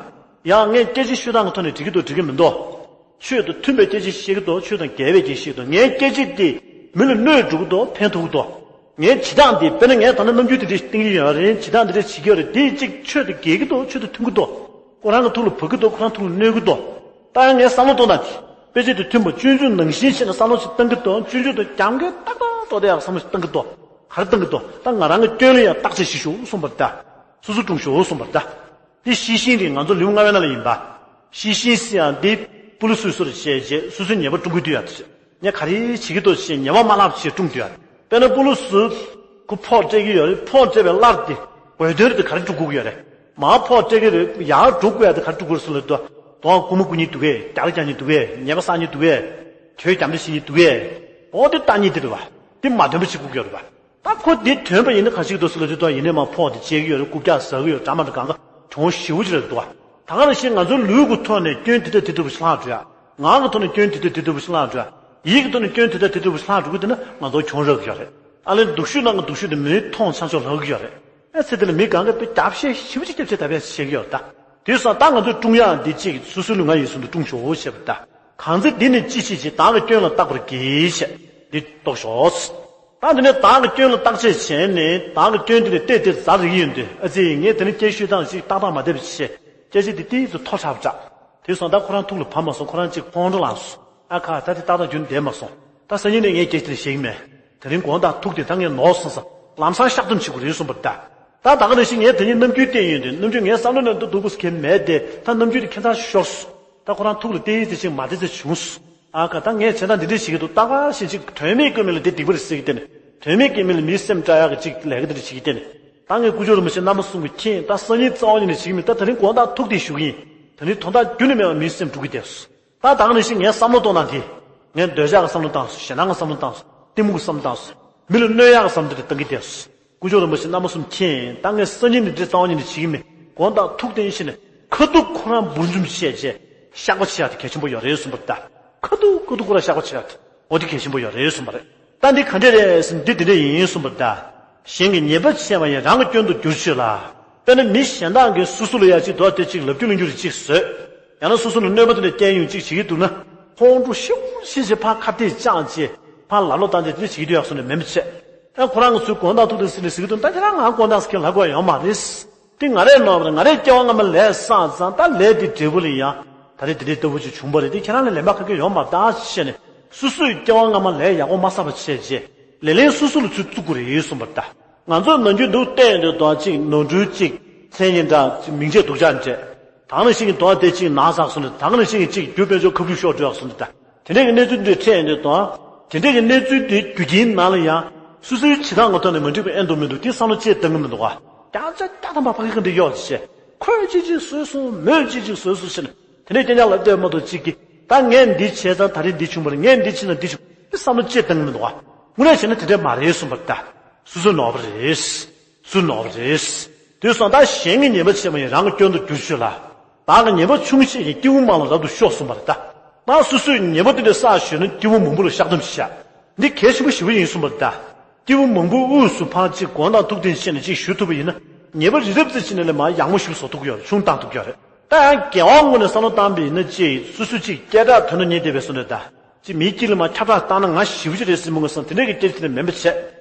ཡང་ངས་སྐད་ཆ་ཤོད་སྟངས་ཀྱི་ཐོག་ནས་འགྲིག་གི་འདུག་འགྲིག་གི་མི་འདུག་ཆོས་དང་མཐུན་པའི་སྐད་ཆ་བཤད་ཀྱི་འདུག་ཆོས་དང་འགལ་བའི་སྐད་ཆ་བཤད་ཀྱི་འདུག་ངའི་སྐད་ཆ་དེ་མི་ལ་གནོད་འགྲོ་གི་འདུག་ཕན་ཐོགས་ཀྱི་འདུག་ངའི་བྱེད་སྟངས་དེ་དཔེར་ན་ངས་ད་ནི་རྣམ་འགྱུར་དེ་འདྲ་བསྟན་གྱི་ཡོད་རེད། བྱེད་སྟངས་དེ་འདྲ་བྱེད་ཀྱི་ཡོད་རེད། དེ་གཅིག་ཆོས་དང་འགལ་གྱི་འདུག་ཆོས་དང་མཐུན་གྱི་འདུག་ཁོ་རང་གི་ཐུགས་ལ་བབས་ཀྱི་འདུག་ཁོ་རང་ཐུགས་ལ་གནོད་ཀྱི་འདུག་ད་ཡང་ངས་བསམ་བློ་གཏོང་དང་དེ་དཔེ་ཆ་དེ་མཐུན་པ་སྤྱོད་འཇུག་ནང་བཞིན་བྱས་ནས་བསམ་བློ་ཞིག་གཏང་གི་འདུག་སྤྱོད་འཇུག་དང་རྒྱབ་འགལ་ཏག་ཏག་འགྲོ་བསྡད་ཡག་བསམ་བློ་ཞིག་གཏང་གི་འདུག་ག་རེ་གཏང་གི་འདུག་ད་ང་རང་གི་སྐྱོན་ལ་ཡང་བརྟག་དཔྱད་བྱེད་ཤོག་གསུངས་པ་རེད་ད། སོ་སོ་སྲུང་ཤོག་གསུངས་པ་རེད་ད། དེ་ཤེས་བཞིན་རེད། ང་ཚོ་ལེའུ་ལྔ་པའི་ནང་ལ་ཡིན་པ། ཤེས་བཞིན་ཟེར་ཡག་འདི་སྤུ་ལུ་སུ་སུར་བྱས་རྗེས་སོ་སོའི་ཉེས་པ་སྲུང་གི་འདུག་ཡ། ངས་ག་རེ་བྱེད་ཀྱི་འདུག་ཅེས་ཉེས་པ་མ་ལབ་ཅེས་སྲུང་འདུག་ཡ། དཔེར་ན་སྤུ་ལུ་སུ་ཁོ་ཕོགས་སྤྲད་ཀྱི་ཡོད་རེད། ཕོགས་སྤྲད་པའི་སླར་དེ་དགོས་དོན་རེད། དེ་ག་རེ་སྒྲུབ་དགོས་ཀྱི་ཡོད་རེད། མར་ཕོགས་སྤྲད་ཀྱི་རེད། ཡར་འགྲོ་དགོས་ཡ་དེ་ག་རེ་སྒྲུབ་དགོས་རེད་ཟེར་ལབ་དུས། དོ་དགོང་མོ་རྐུ་མཁན་འདུག་གས། རྒྱ་ར་རྒྱག་མཁན་འདུག་གས། ཉེས་པ་བསགས་མཁན་འདུག་གས། དོས་རྒྱབ་འདྲ་བྱེད་མཁན་འདུག་གས། འོ་དེ་བརྟག་གཉིས་དེ་རེད་བ། དེ་མ་འདོན་པ་བྱེད་དགོས་ཀྱི་ཡོད་རེད་བ། ད་ཁོ་འདི་ཐོན་པ་ཡིན་ན་ག་ཞིག་འདུག་ཟེར་ལབ་དུས་ད་ཡིན་ནའི་མར་ཕོགས་དེ་བཅད་ཀྱི་ཡོད་རེད། རྐུབ་བཀྱག་ཟ་གི་ཡོད། འདྲ་མ་འདྲ་གང་ག་གྲང་ཞེ་པོ་ཅིག་རེད་འདུག་བ། ད་ག་ནང་བཞིན་ང་ཚོའི་ལུས་ཀྱི་ཐོག་ནས་སྐྱོན་དེ་འདྲ་དེ་འདྲ་བ་ཞིག་ལྷག་འགྲོ་ཡ། ངག་གི་ཐོག་ནས་སྐྱོན་དེ་འདྲ་དེ་འདྲ་བ་ཞིག་ལྷག་འགྲོ་ཡ། ཡིད་ཀྱི་ཐོག་ནས་སྐྱོན་དེ་འདྲ་དེ་འདྲ་བ་ཞིག་ལྷག་འགྲོ་གི་འདུག་ན་ང་ཚོ་གྱོང་རག་གི་ཡོད་རེད། ཨ་ལས་སྡུག་ཤོས་ནང་གི་སྡུག་ཤོས་དེ་མིས་མཐོང་ཆ་ཆོག་ལྷག་གི་ཡོད་རེད། ཨ་ཚེ་འདི་ལ་མི་གང་ག་དཔེ་རྒྱབ་བཤད་ཞེ་པོ་ཅིག་རྒྱབ་བཤད་ད་བཤད་ཀྱི་ཡོད་རེད་ད། དེ་སོང་ད་ང་ཚོས་སྲུང་ཡག་འདི་གཅིག་སོ་སོའི་ལུས་ངག་ཡིད་གསུམ་དུ་སྲུང་ཤོག་ཞེས་པ་ད། གང་ཚེ་འདི་ནི་ཅི་ཞིག་བྱེད། བདག་གི་སྐྱོན་ལ་བརྟག་པར་གྱིས་ཞེས་འདི་རྟོགས་ཤོག་ད་དེ་ནས་བདག་གི་སྐྱོན་ལ་བརྟག་དཔྱད་བྱས་ནས་བདག་གི་སྐྱོན་དེ་ལ་བལྟས་ཏེ་ཟ་རེ་ཡིན་དུས། ཨ་ཙི། ངས་དེ་ནི་སྐད་ཤོད་སྟངས་ཤིག་ཏག་ཏག་མ་བསྡད་པ་ཞིག་སྐད་ཆ་དེ་ཏིག་ཙམ་མཐོ་དྲགས་པ་དྲགས། དེ་སོང་ད་ཁོ་རང་ཐུགས་ལ་བབས་མ་སོང་། ཁོ་རང་གཅིག་ཁོང་ཁྲོ་ལངས་སོང་། ཨ་ཁ། ད་དེ་ཏག་ཏག་རྒྱུན་བསྡད་མ་སོང་། ད་སང་ཉིན་ནས་ངས་སྐད་ཆ་དེ་བཤད་ཀྱི་མེད། དེ་རིང་དགོང་དག་ཐུག་དེ་ད་ངས་ནོར་སོང་ས། ལམ་སང་བཤགས་སྡོམ་བྱེད་དགོས་རེད་གསུངས་པ་རེད་ད། ད་ད་ག་ནང་བཞིན་ངས་དེ་ཉིན་རྣམ་འགྱུར་བསྟན་ཡོད་དུས་རྣམ་འགྱུར་ངའི་བསམ་བློ་ནང་དུ་འདུག་པ་ཟེར་མཁན་མེད་དེ། ད་རྣམ་འགྱུར་དེ་ཁྱད་མཚར་ཤོར་སོང་། ད་ཁོ་རང་ཐུགས་ལ་བལྟས་ཏེ་ཅིག་མ་བདེ་ཚད་བྱུང་སོང་། ཨ་ཁ། ད་ངས་བྱེད་སྟངས་འདི་འདྲས་བྱེད་ཀྱི་འདུག་ད་ག་ཞིག་ཅིག་དོན་མེད་ཀྱི་མི་ལ་འདི་སྡིག་པ་རེད་ཟེར་གྱི་བསྟན། དོན་མེད་ཀྱི་མི་ལ་མིའི་སེམས་བཀྲ་ཡག་གི་ཅིག་ལས་ཀ་འདི་འདྲ་བྱེད་ཀྱི་བསྟན། ད་ངས་སྐུ་ཞབས་རིན་པོ་ཆེ་རྣམ་པ་གསུམ་གྱིས་མཁྱེན། ད་སང་ཉིན་རྩ་བ་ཉིད་ནས་བྱེད་ཀྱི་མིན། ད་དེ་རིང་དགོང་དག་ཐུག་དེ་བཞུགས་ཀྱི་ཡིན། དེ་རིང་དོན་དག་རྒྱུན་ནས་མེད་པར་མིའི་སེམས་དཀྲུག་གི་བསྡད་སོང་། ད་ད་ག་ནང་བཞིན་ངས་བསམ་བློ་གཏོང་སྟངས་དེ། ངས་འདོད་ཆགས་ཀྱི་བསམ་བློ་བཏང་སོང་། ཞེད་སྣང་གི་བསམ་བློ་བཏང་སོང་། གཏི་མུག་གི་བསམ་བློ་བཏང་སོང་། མི་ལ་གནོད་ཡག་གི་བསམ་བློ་དེ་འདྲ་བཏང་གི་བསྡད་སོང་། སྐུ་ཞབས་རིན་པོ་ཆེ་རྣམ་པ་གསུམ་མཁྱེན། ད་ངས་སང་ཉིན་ནས་འདི་རྩ་བ་ཉིད་ནས་བྱེད་ཀྱི་མེད། དགོང་དག་ཐུག་དེ་ཡིན་ཞེས་ནས་ཁ་ཐུག་ཁོ་རང་འབུར་འཇོམས་བྱས་རྗེས་བཤགས་པ་བྱེད་ཡག་དེ་གལ་ཆེན་པོ་ཡོད་རེད་གསུངས་པ་རེད་ད། ཁ་ཐུག་ཁ་ཐུག་ཁོ་རང་བཤགས་པ་བྱེད་ཡག་དེ་འོ་དེ་གལ་ཆེན་པོ་ཡོད་རེད་གསུངས་པ་རེད། ད་འདི་ག་འདྲས་རེད་ཟེར་ན། འདི་འདི་འདྲས་ཡིན་གསུངས་པ་རེད་ད། གཞན་གྱི་ཉེས་པ་བྱས་པ་ཡང་རང་གི་སྐྱོན་དུ་འགྱུར་བྱོས་ལ། དཔེར་ན་མི་གཞན་དག་གིས་སོ་སོ་ལ་ཡ་གཅིག་དོགས་དེ་གཅིག་ལབ་རྒྱུ་གླེང་རྒྱུ་རེ་གཅིག་བཟོས། ཡང་ན་སོ་སོ་ལ་གནོད་པ་དེ་འདྲ་བསྐྱལ་ཡོང་གཅིག་བྱེད་ཀྱི་འདུག་ན། ཁོང་ཁྲོ་ཤུགས་ཆེ་ཆེ་ཕར་ཁ་གཏད་བཅག་བྱས་ཕར་ལབ་ལོག་བཏང་བྱས་དེ་འདྲ་བྱེད་ཀྱི་འདུག་ཡག་བཟོ་འདྲ་མིན་པ་བྱས། ཨ་ཁོ་རང་གི་ཚུར་དགོངས་དག་ཐུག་དང་ཟེར་ནས་ཟེར་གྱི་འདུག་ད་ཁྱེད་རང་ང་དགོངས་དག་ཟེར་མཁན་ལབ་དགོས་ཡོད་མ་རེད། དེ་ང་རས་ནོར་བ་རེད། ང་རས་སྐྱེ་བ་སྔ་མ་ལས་བསགས་ཙང་ད་ལས་དེ་འབྲས་བུ་ལ་ཡང་ད་རེས་དེ་འདྲའི་ལྟ་བུ་ཅིག་བྱུང་བ་རེད། དེ་ཁྱེད་རང་ལ་ལན་པ་ག་གེ་ཡོད་མ་རེད་ད་ཞེས་ནས་སོ་སོས་སྐྱེ་བ་སྔ་མ་ལས་ཡག་པོ་མ་བསགས་པ་བྱས་རྗེས་ལེ་ལན་སོ་སོ་ལ་ཚུར་བཙུགས་དགོས་རེད་གསུངས་པ་རེད་ད། ང་ཚོས་ནམ་རྒྱུན་འདུག་བལྟས་ཡོང་དུས་དོན་གཅིག་ནོར་འཁྲུལ་གཅིག་མཚན་ཉིད་འདྲ་མིང་ཆད་སྡུག་ཅག་འདྲ། ད་ག་ནང་བཞིན་གྱི་དོན་དེ་གཅིག་ན་ཚ་སོང་ནས། ད་ག་ནང་བཞིན་གྱི་གཅིག་རྒྱུ་དཔལ་འབྱོར་ཁ་བསྒྱུར་ཤོར་འགྲོ་ཡག་སོང་ནས། ད་དེ་འདྲས་ཀྱི་གནས་ཚུལ་འདི་འཕྲད་ཡོང་དུས་དོན་དེ་འདྲས་ཀྱི་གནས་ཚུལ་འདི་རྒྱུ་རྐྱེན་ནང་ལ་ཡང་སོ་སོའི་བྱེད་སྟངས་ཀྱི་ཐོག་ནས་མ་འགྲིག་པ་ཨེ་འདུག་མི་འདུག་དེ་བསམ་བློ་ཅིག་གཏང་གི་མི་འདུག་ག་བརྒྱ་ཆ་བརྒྱ་ཐམ་པ་ཕ་གི་ག་འདྲ་ཡོད་ཅེས། ཁོས་ཅིག་ཅིག་བཟོས་སོང་། མོས་ཅིག་ཅིག་བཟོས་སོང་ཞེས་ནས་དེ་འདྲས་རྐྱང་རྐྱང་ལབ་བསྡད་མ་གཏོགས། གཅིག་གིས་ད་ངས་འདི་བྱས་ཙང་ད་རེས་འདི་བྱུང་བ་རེད། ངས་འདི་བྱས་ན་འདི་བྱུང་། དེ་བསམ་བློ་ཅིག་གཏང་གི་མི་འདུག་ག་དངོས་གནས་བྱས་ན་དེ་འདྲས་མ་རེད་གསུངས་པ་རེད་ད། སོ་སོ་ནོར་བ་རེད། སུ་ནོར་བ་རེད། དུས་སང་ད་གཞན་གྱི་ཉེས་པ་བྱས་པ་ཡང་རང་གི་སྐྱོན་དུ་འགྱུར་ཆོག་ལ། བདག་གི་ཉེས་པ་ཆུང་ཤོས་ཀྱིས་སྐྱེ་བོ་མང་ལ་རབ་ཏུ་ཤོག་གསུངས་པ་རེད་ད། ད་སོ་སོས་ཉེས་པ་དེ་འདྲ་བསགས་ཞོན་ན་སྐྱེ་བོ་མང་པོ་ལ་བཤགས་སྡོམ་བྱེད་བྱ། འདི་གལ་ཆེན་པོ་ཞེ་པོ་ཡིན་གསུངས་པ་རེད་ད། སྐྱེ་བོ་མང་པོའི་དབུས་སུ་ཕར་གཅིག་དགོངས་དག་ཐུགས་བདེན་བྱས་ནས་གཅིག་ཞུ་ཐུབ་པ་ཡིན་ན། ཉེས་པ་རི་རབ་ཙམ་ཕྱིན་ནས་ལས་མར་ཡག་མོ་ཞིག་བཟོ་ཐུབ་ཀྱི་ཡོད་རེད། ཆུང་བཏང་ཐུབ་ཀྱི་ཡོད་རེད། ད་ཡང་དགེ་བ་ངོས་ནས་བསམ་བློ་བཏང་བ་ཡིན་ན་ཅིག་སོ་སོ་གཅིག་སྐད་གྲགས་ཐོན་ན་ཉེ་བསྡད་པའི་བཟོ་འདྲ་ད། ཅིག་མིའི་དཀྱིལ་ལ་མར་ཁྱབ་བསྒྲགས་བཏང་ན་ང་ཞེ་པོ་ཅིག་རེད་ཟེར་མོ་ངོས་སམ་དེ་འདྲས་ཀྱི་སྐད་ཆ་དེ་མིན་པ་བྱས། སྤྱིར་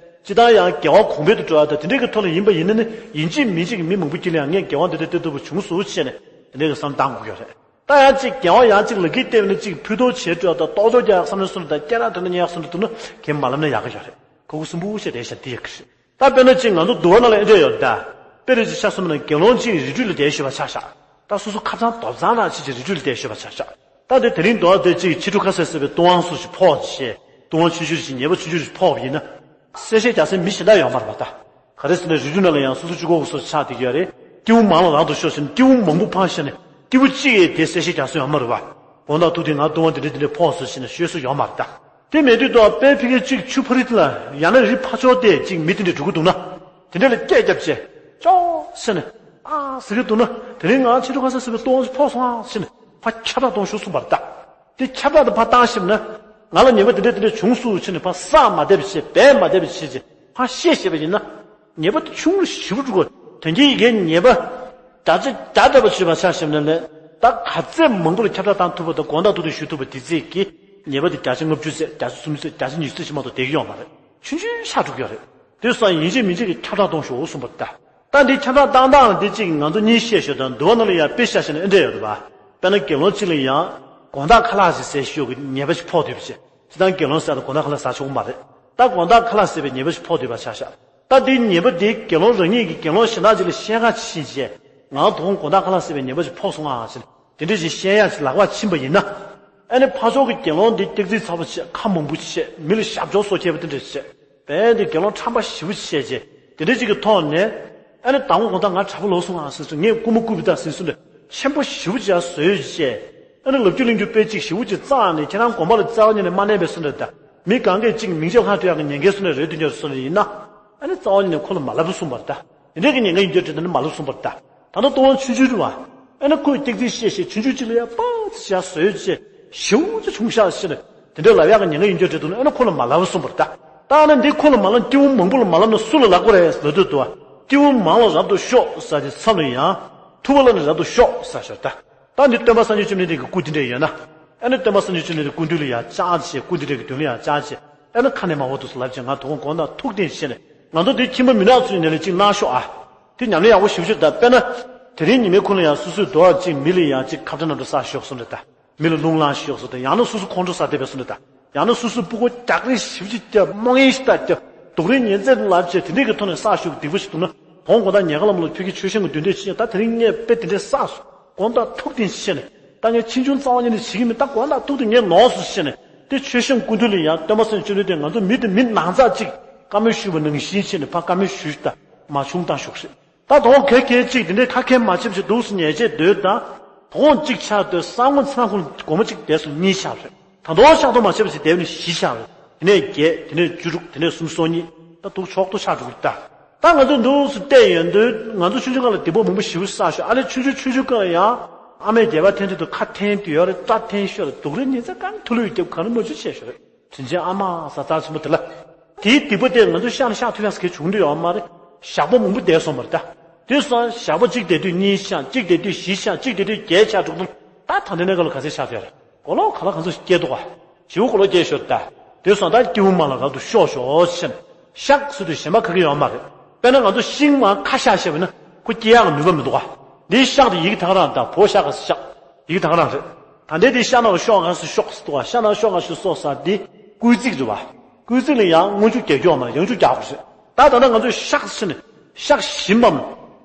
བཏང་ཡང་དགེ་བ་གོང་འཕེལ་དུ་འགྲོ་ཡག་དང་དེ་འདྲས་ཀྱི་ཐོག་ལ་ཡིན་པ་ཡིན་ན་ནི། ཡིན་གཅིག་མིན་གཅིག་གི་མི་མང་པོ་དཀྱིལ་ལ་ཡང་ངས་དགེ་བ་འདི་འདྲ་སྟེར་ཐུབ་པ་བྱུང་སོང་ཞེས་ནས་དེ་འདྲས་ཀྱི་བསམ་བཏང་དགོས་ཀྱི་ཡོད་རེད། ད་ཡང་ཅིག་དགེ་བ་ཡང་ཅིག་ལ་ཁེལ་བལྟས་པ་ན་ཅིག་ཕུད་གཏོང་བྱེད་འགྲོ་ཡག་དང་རྟོག་ཚོགས་རྒྱག་ཡག་བསམ་བློ་གསུམ་དང་སྐད་གྲགས་ཐོན་ན་ཉེ་ཡག་གསུམ་དུ་འདུག་ན་གན་མ་ལབ་ན་ཡག་གི་ཡོད་རེད། གོ་གོ་སུན་པོ་བཤད་དེ་བཤད་དེ་ཡག་གི་རེད། ད་དཔེར་ན་ཅིག་ང་ཚོ་འདུལ་བ་ནང་ལ་ཨེ་འདྲས་ཡོད་རེད་ད། དཔེ་རེ་ཅིག་ཆ་མཚོན་པ་ན་དགེ་སློང་གཅིག་རི་ཁྲོད་ལ་བསྡད་ཤོད་པ་ཆ་བཞག་ད་སོ་སོ་ཁ་སང་རྡོག་རྩ་ནང་ཕྱིན་ཅིག་རི་ཁྲོད་ལ་བསྡད་ཤོད་པ་ཆ་བཞག་ད་དེ་དེ་རིང་རྡོ་བ་དེ་གཅིག་ཕྱི་དྲོ་ཁ་སང་བསད་པའི་ལྟོ་དབང་སོགས་ཤིག་ཕོག་བྱས། ལྟོ་དབང་ཆུང་ཆུང་ཞིག་ཉེས་པ་ཆུང་ཆུང་ཞིག་ཕོག་པ་ཡིན་ན། གསལ་བཤད་རྒྱག་སའི་མི་གཞན་དག་ཡོད་མ་རེད་པ་ད། ག་རེ་ཟེར་ན་རི་ཁྲོད་ནང་ལ་ཡང་སོ་སོ་གཅིག་པོ་སོ་སོ་ཆགས་བསྡད་ཀྱི་ཡོད་རེད། སྐྱེ་བོ་མང་ལ་རབ་ཏུ་ཤོག་ཟེར་ནས་སྐྱེ་བོ་མང་པོ་ཕར་བཞག་ནས་སྐྱེ་བོ་གཅིག་ཡས་དེ་གསལ་བཤད་རྒྱག་ས་ཡོད་མ་རེད་པ། དགོངས་དག་ཐུགས་བདེན་ང་ལྟོ་དབང་དེ་འདྲ་དེ་འདྲ་ཕོག་སོང་ཟེར་ནས་ཤོད་ས་ཡོད་མ་རེད་ད། དེ་མེད་དུས་ད་དཔེ་ཕ་གི་གཅིག་ཆུ་ཕ་རི་ལ་ཡང་ན་རི་ཕ་ཕྱོགས་དེ་གཅིག་མི་དེ་འདྲ་འགྲོ་གི་འདུག་ན། དེ་འདྲ་ལ་སྐད་རྒྱབ་བྱས། ཅོག་ཟེར་ནས། ཨ་ཟེར་གི་འདུག་ན། དེ་རིང་ང་ཕྱི་དྲོ་ཁ་སང་ཟེར་བའི་ལྟོ་དབང་ཞིག་ཕོག་སོང་ཨ་ཟེར་ནས་ཕར་ཁྱབ་བསྒྲགས་གཏོང་ཤོག་གསུངས་པ་རེད་ད། དེ་ཁྱབ་བསྒྲགས་དེ་ཕར་བཏང་ཞིབ་ན། ང་ལ་ཉེས་པ་དེ་འདྲ་དེ་འདྲ་བྱུང་སོང་ཟེར་ནས་ཕར་བསགས་མ་བསྡད་པ་བྱས་འབད་མ་བསྡད་པ་བྱས་ཅེས་ཕར་བཤད་ཤེས་པ་ཡིན་ན། ཉེས་པ་དེ་ཆུང་རུ་ཞེ་པོ་འགྲོ་གི། དོན་གྱི་ཡི་གེ་ཉེས་པ་བརྒྱ་ཆ་བརྒྱ་འདྲ་པོ་བྱས་པ་ཆ་བཞག་ན་ལས། ད་ག་ཚད་མང་པོ་ལ་ཁྱབ་བསྒྲགས་བཏང་ཐུབ་པ་དང་དགོང་དག་ཐུག་ཐུག་ཞུ་ཐུབ་པ་དེ་ཚད་ཀྱི་ཉེས་པ་དེ་བརྒྱ་ཆ་ལྔ་བཅུ་ཙམ། བརྒྱ་ཆ་སུམ་ཅུ་ཙམ། བརྒྱ་ཆ་ཉི་ཤུ་ཙམ་ཞིག་མ་གཏོགས་བསྡད་ཀྱི་ཡོད་མ་རེད། ཆུང་ཆུང་ཆགས་འགྲོ་གི་ཡོད་རེད། དེ་སོང་ཡིན་གཅིག་མིན་གཅིག་གི་ཁྱབ་བསྒྲགས་གཏོང་ཤོག་གསུངས་པ་རེད་ད། ད་འདི་ཁྱབ་བསྒྲགས་བཏང་སྟངས་འདི་གཅིག་ང་ཚོ་གཉིས་བཤད་ཤོད་དང་། འདུལ་བ་ནང་ལ་ཡང་དཔེ་བཞག་བྱས་ན་ཨེ་འདྲ་ཡོད་རེད་པ། དཔེར་ན་དགེ་སློང་གཅིག་ལ་ཡང་དགོང་དག་ཁ་ལག་ཅིག་ཟས་ཤོག་གི་ཉེས་པ་ཞིག་ཕོག་བསྡད་པ་བྱས། སྤྱིར་བཏང་དགེ་སློང་ཟས་དང་དགོང་དག་ཁ་ལག་ཟ་ཆོག་གི་མ་རེད། ད་དགོང་དག་ཁ་ལག་ཟས་པའི་ཉེས་པ་ཞིག་ཕོག་བསྡད་པ་ཆ་བཞག་ད་འདིའི་ཉེས་པ་འདི་དགེ་སློང་རང་ཉིད་ཀྱིས་དགེ་སློང་གཞན་དག་ཅིག་ལ་བཤད་ཁ་ཕྱིན་བྱས། ང་དོ་དགོང་དག་ཁ་ལག་ཟས་པའི་ཉེས་པ་ཞིག་ཕོག་སོང་ཨ་ཟེར། དེ་འདྲ་ཞིག་བཤད་ཡག་ཅིག་ལག་པར་ཕྱིན་པ་ཡིན་ན། ཨ་ནི་ཕར་ཕྱོགས་ཀྱི་དགེ་སློང་འདི་སྐྱག་རྫུན་ཚ་པོ་བྱས། ཁ་མང་པོ་བྱས། མི་ལ་ཞབས་འཇོག་སོ་ཁྱད་པོ་དེ་འདྲ་བྱས། བན་དེ་དགེ་སློང་ཁྲམ་པ་ཞེ་པོ་བྱས་བྱས། དེ་འདྲ་ཅིག་གི་ཐོག་ནས། ཨ་ནི་དང་པོ་དགོང་དག་ང་དྲག་པོ་ལོག་སོང་ཨ་ཟེར་སོང་། ངས་རྐུན་མ་རྐུས་པ་དང་ཟེར་སོང་། ཆེན་པོ་ཞེ་པོ་ཅིག་བཟོས་བྱས། ཨ་ནི་ལབ་རྒྱུ་གླེང་རྒྱུ་དཔེ་གཅིག་ཞེ་པོ་ཅིག་བཙགས་ནས་ཁྱེད་རང་དགོན་པ་ལ་རྩ་བ་ཉིད་ནས་མ་གནས་པའི་སོང་འདྲ་ད། མི་གང་གས་གཅིག་མིང་ཆད་ལྷག་ཐུབ་ཡག་གི་ཉེན་ཁའི་སོང་འདྲ་རེད་དུས་འགྱུར་སོང་འདྲ་ཡིན་ན། ཨ་ནི་རྩ་བ་ཉིད་ནས་ཁོ་ལ་མ་ལབ་གསུངས་པ་རེད་ད། དེ་འདྲ་གི་ཉེན་ཁ་ཡིན་རྒྱུ་རེད་དེ་ནི་མ་ལབ་གསུངས་པ་རེད་ད། ད་ལྟ་ལྟོ་ཕོག་ཆུང་ཆུང་རེད་བ། ཨ་ནི་ཁོས་སྐྱག་རྫུན་བཤད་བཤད་ཆུང་ཆུང་གཅིག་ལ་ཡ་པ་ཙི་བྱས་བཟོས་བྱས། ཞེ་པོ་ཅིག་ཆུང་ཤག་ཟེར་ནས་དེ་འདྲ་ལབ་ཡག་གི་ཉེན་ཁ་ཡིན་རྒྱུ་རེད་འདུག་ན། ཨ་ནི་ཁོ་ལ་མ་ལབ་གསུངས་པ་རེད་ད། ད་ཨ་ནི་འདི་ཁོ་ལ་མ་ལབ། སྐྱེ་བོ་མང་པོ་ལ་མ་ལབ་ན་སུ་ལ་ལབ་དགོས་རེད་ལབ་དུས་འདུག་བ། སྐྱེ་བོ་མང་ལ་རབ་ཏུ་ཤོག་ཟེར་དེ་མཚམས་ལ་ཡང་། ཐུབ་པ་ལ་ནི་རབ་ཏུ་ཤོག་ཟེར་ཞོར་ད། ད་འདི་སྟོན་པ་སངས་རྒྱས་བཅོམ་ལྡན་འདས་ཀྱི་སྐུ་དེ་འདྲ་ཡོད་ན། ཨ་ནི་སྟོན་པ་སངས་རྒྱས་བཅོམ་ལྡན་འདས་སྐུ་མདུན་ལ་ཡང་བཅར་བྱས། སྐུ་དེ་འདྲ་གི་མདུན་ལ་ཡང་བཅར་བྱས། ཨ་ནི་ཁ་ནས་མ་འོ་འདུག་སེ་ལབ་བྱས། ང་དོ་དགོང་དག་ཐུགས་བདེན་བྱས་ནས། ང་ཚོ་འདི་ཁྱིམ་པ་མི་ནག་ཚོའི་ནང་ལ་གཅིག་གནང་ཤོག་ཨ། དེ་ཉམས་ལེན་ཡག་པོ་ཞེ་པོ་ཅིག་ད། དཔེར་ན། དེ་རིང་ཉི་མའི་ཁོངས་ལ་ཡང་སོ་སོའི་རྡོ་བ་གཅིག་མི་ལ་ཡང་གཅིག་ཁ་བྲལ་རྣམ་གྲོལ་བསགས་ཤོག་གསུངས་འདྲ་ད། མི་ལ་རླུང་ལངས་ཤོག་གསུངས་ད། ཡང་ན་སོ་སོ་ཁོང་ཁྲོ་ཟ་བསྡད་པའི་གསུངས་འདྲ་ད། ཡང་ན་སོ་སོའི་སྤུ་གུ་རྒྱག་རེས་ཞེ་པོ་ཅིག་བརྒྱབ། རྨོངས་དབྱིངས་ཞིག་ད་བརྒྱབ། རྡོག་རིལ་ཉེས་རྫས་ལབ་བྱས། དེ་འདྲའི་གི་ཐོག་ནས་བསགས་ཤོག་སྡིག་པ་ཞིག་འདུག་ན། དགོང་དགོང་དག་ཉལ་ཁ་ལམ་ལ་ཕ་གི་མཆོད་བཤམས་ཀྱི་མདུན་དེར་ཕྱིན། ད་དེ་རིང་ངས་དཔེ་དེ་འདྲའི་བསགས་སོང་། དགོང་དག་ཐུགས་བདེན་བྱས་ནས། ད་ངས་ཕྱིས་འབྱུང་རྩ་བ་ཉིད་ནས་བྱེད་ཀྱི་མིན། ད་དགོང་དག་ཐུགས་དེ་ངས་ནོར་སོང་བྱས་ནས། དེ་མཆོད་བཤམས་སྐུ་མདུན་ལ་ཡང་སྟོན་པ་སངས་རྒྱས་བཅོམ་ལྡན་འདས་ང་ཚོ་མི་དང་མི་ནང་ཚགས་གཅིག་བཀའ་མོལ་ཞུས་པ་ནང་བཞིན་བྱས་ནས་ཕར་བཀའ་མོལ་ཞུས་ཤིག་ད། མ་བྱུང་བཏང་ཤོག་ཟེར། ད་དོ་དགོང་ཁ་ཁ་གཅིག་དེ་འདྲའི་ཁ་ཁ་མ་བྱེད་བྱེད་འདུག་སེ་ཉལ་བྱས་སྡོད་དང་། དོ་དགོང་གཅིག་ཆགས་སྡོད། སང་ཉིན་ཚེ་རིང་ཁོང་དགོང་མོ་གཅིག་བསྡད་སོང་། གཉིས་ཆགས་རེད། ད་དོ་ཤག་ཏུ་མ་བྱེད་པ་ཞིག་བསྡད་ནས་བཞི་ཆགས་རེད། དེ་ནས་བརྒྱད། དེ་ནས་བཅུ་དྲུག་དེ་ནས་སུམ་ཅུ་སོ་གཉིས། ད་དུང་ཕྱོགས་གཏོགས་ཆགས་འགྲོ་གི་ད། ད་ང་ཚོ་འདུག་སེ་བལྟས་ཡོང་དུས་ང་ཚོ་ཆུང་ཆུང་སྒང་ལ་སྡིག་པ་མང་པོ་ཞེ་པོ་བསགས་ཤག་ཨ་ལས་ཆུང་ཆུང་ཆུང་ཆུང་སྒང་ལ་ཡང་ཨ་མས་སྡེ་པ་འཐེན་དུས་དུ་ཁ་འཐེན་དུས་ཡོད་རེད། སྐྲ་འཐེན་ཤོར་རེད། དུག་རིལ་ཉི་ཚེ་གང་ཐུ་ལུ་ཡོད་རྒྱབ་ག་རེ་མ་བྱུང་བྱས་ཤོར་རེད། དྲིན་ཅན་ཨ་མ་ཟ་ཚར་ཆེན་པོ་དེ་ལ། དེའི་སྡིག་པ་དེ་ང་ཚོ་བཤགས་ན་བཤགས་ཐུབ་ཡག་ཟེར་མཁན་བྱུང་འདུག་ཡོད་མ་རེད། ཞག་པོ་མང་པོ་བསྡད་སོང་བ་རེད་ད། དེ་སོང་ཞག་པོ་གཅིག་བསྡད་དུས་གཉིས་ཆགས། གཅིག་བསྡད་དུས་བཞི་ཆགས། གཅིག་བསྡད་དུས་བརྒྱད་ཆགས་འགྲོ་གི་འདུག་ད་ད་ལྟའི་གནས་སྐབས་ལ་ག་ཚད་ཆགས་བསྡད་རེད། གོ་ལོག་ག་ལ་ག་ཚོད་སྐྱེ་འདུག་ག་ཞེ་པོ་གོ་ལོག་སྐྱེ་ཤོར་ད། དེ་སོང་ད་སྐྱེ་བོ་མང་ལ་རབ་ཏུ་ཤོག་ཤོག་ཟེར་ནས། བཤགས་ཟེར་དུས་གཞན་པ་ག་གེ་ཡོད་མ་རེད། དཔེར་ན་ང་ཚོ་ཤིང་མར་ཁ་བཤགས་བཤགས་པ་ཡིན་ན་ཁོ་སྐྱེ་ཡག་གི་ནུས་པ་མི་འདུག་ག་འདིའི་བཤགས་དེ་ཡི་གེ་ད་ག་རང་ད། བོ་ཤ་ག་ས་བཤགས། ཡི་གེ་ད་ག་རང་རེད། ད་ལྟའི་དེ་ཤ་ནང་ལ་ཤོག་ག་ས་ཤོག་ཟེར་འདུག་ག་ཤ་ནང་ཤོག་ག་ཤོག་སོགས་ས་དེ་སྐུལ་ཚིག་རེད་བ། སྐུལ་ཚིག་ལ་ཡང་སྔོན་འཇུག་རྒྱག་རྒྱུ་ཡོད་མ་རེད། ཡང་འཇུག་རྒྱག་དགོས་རེད། ད་ད་ལྟ་ང་ཚོས་བཤགས་ཟེར་ནས་བཤགས་བཞིན་པའམ་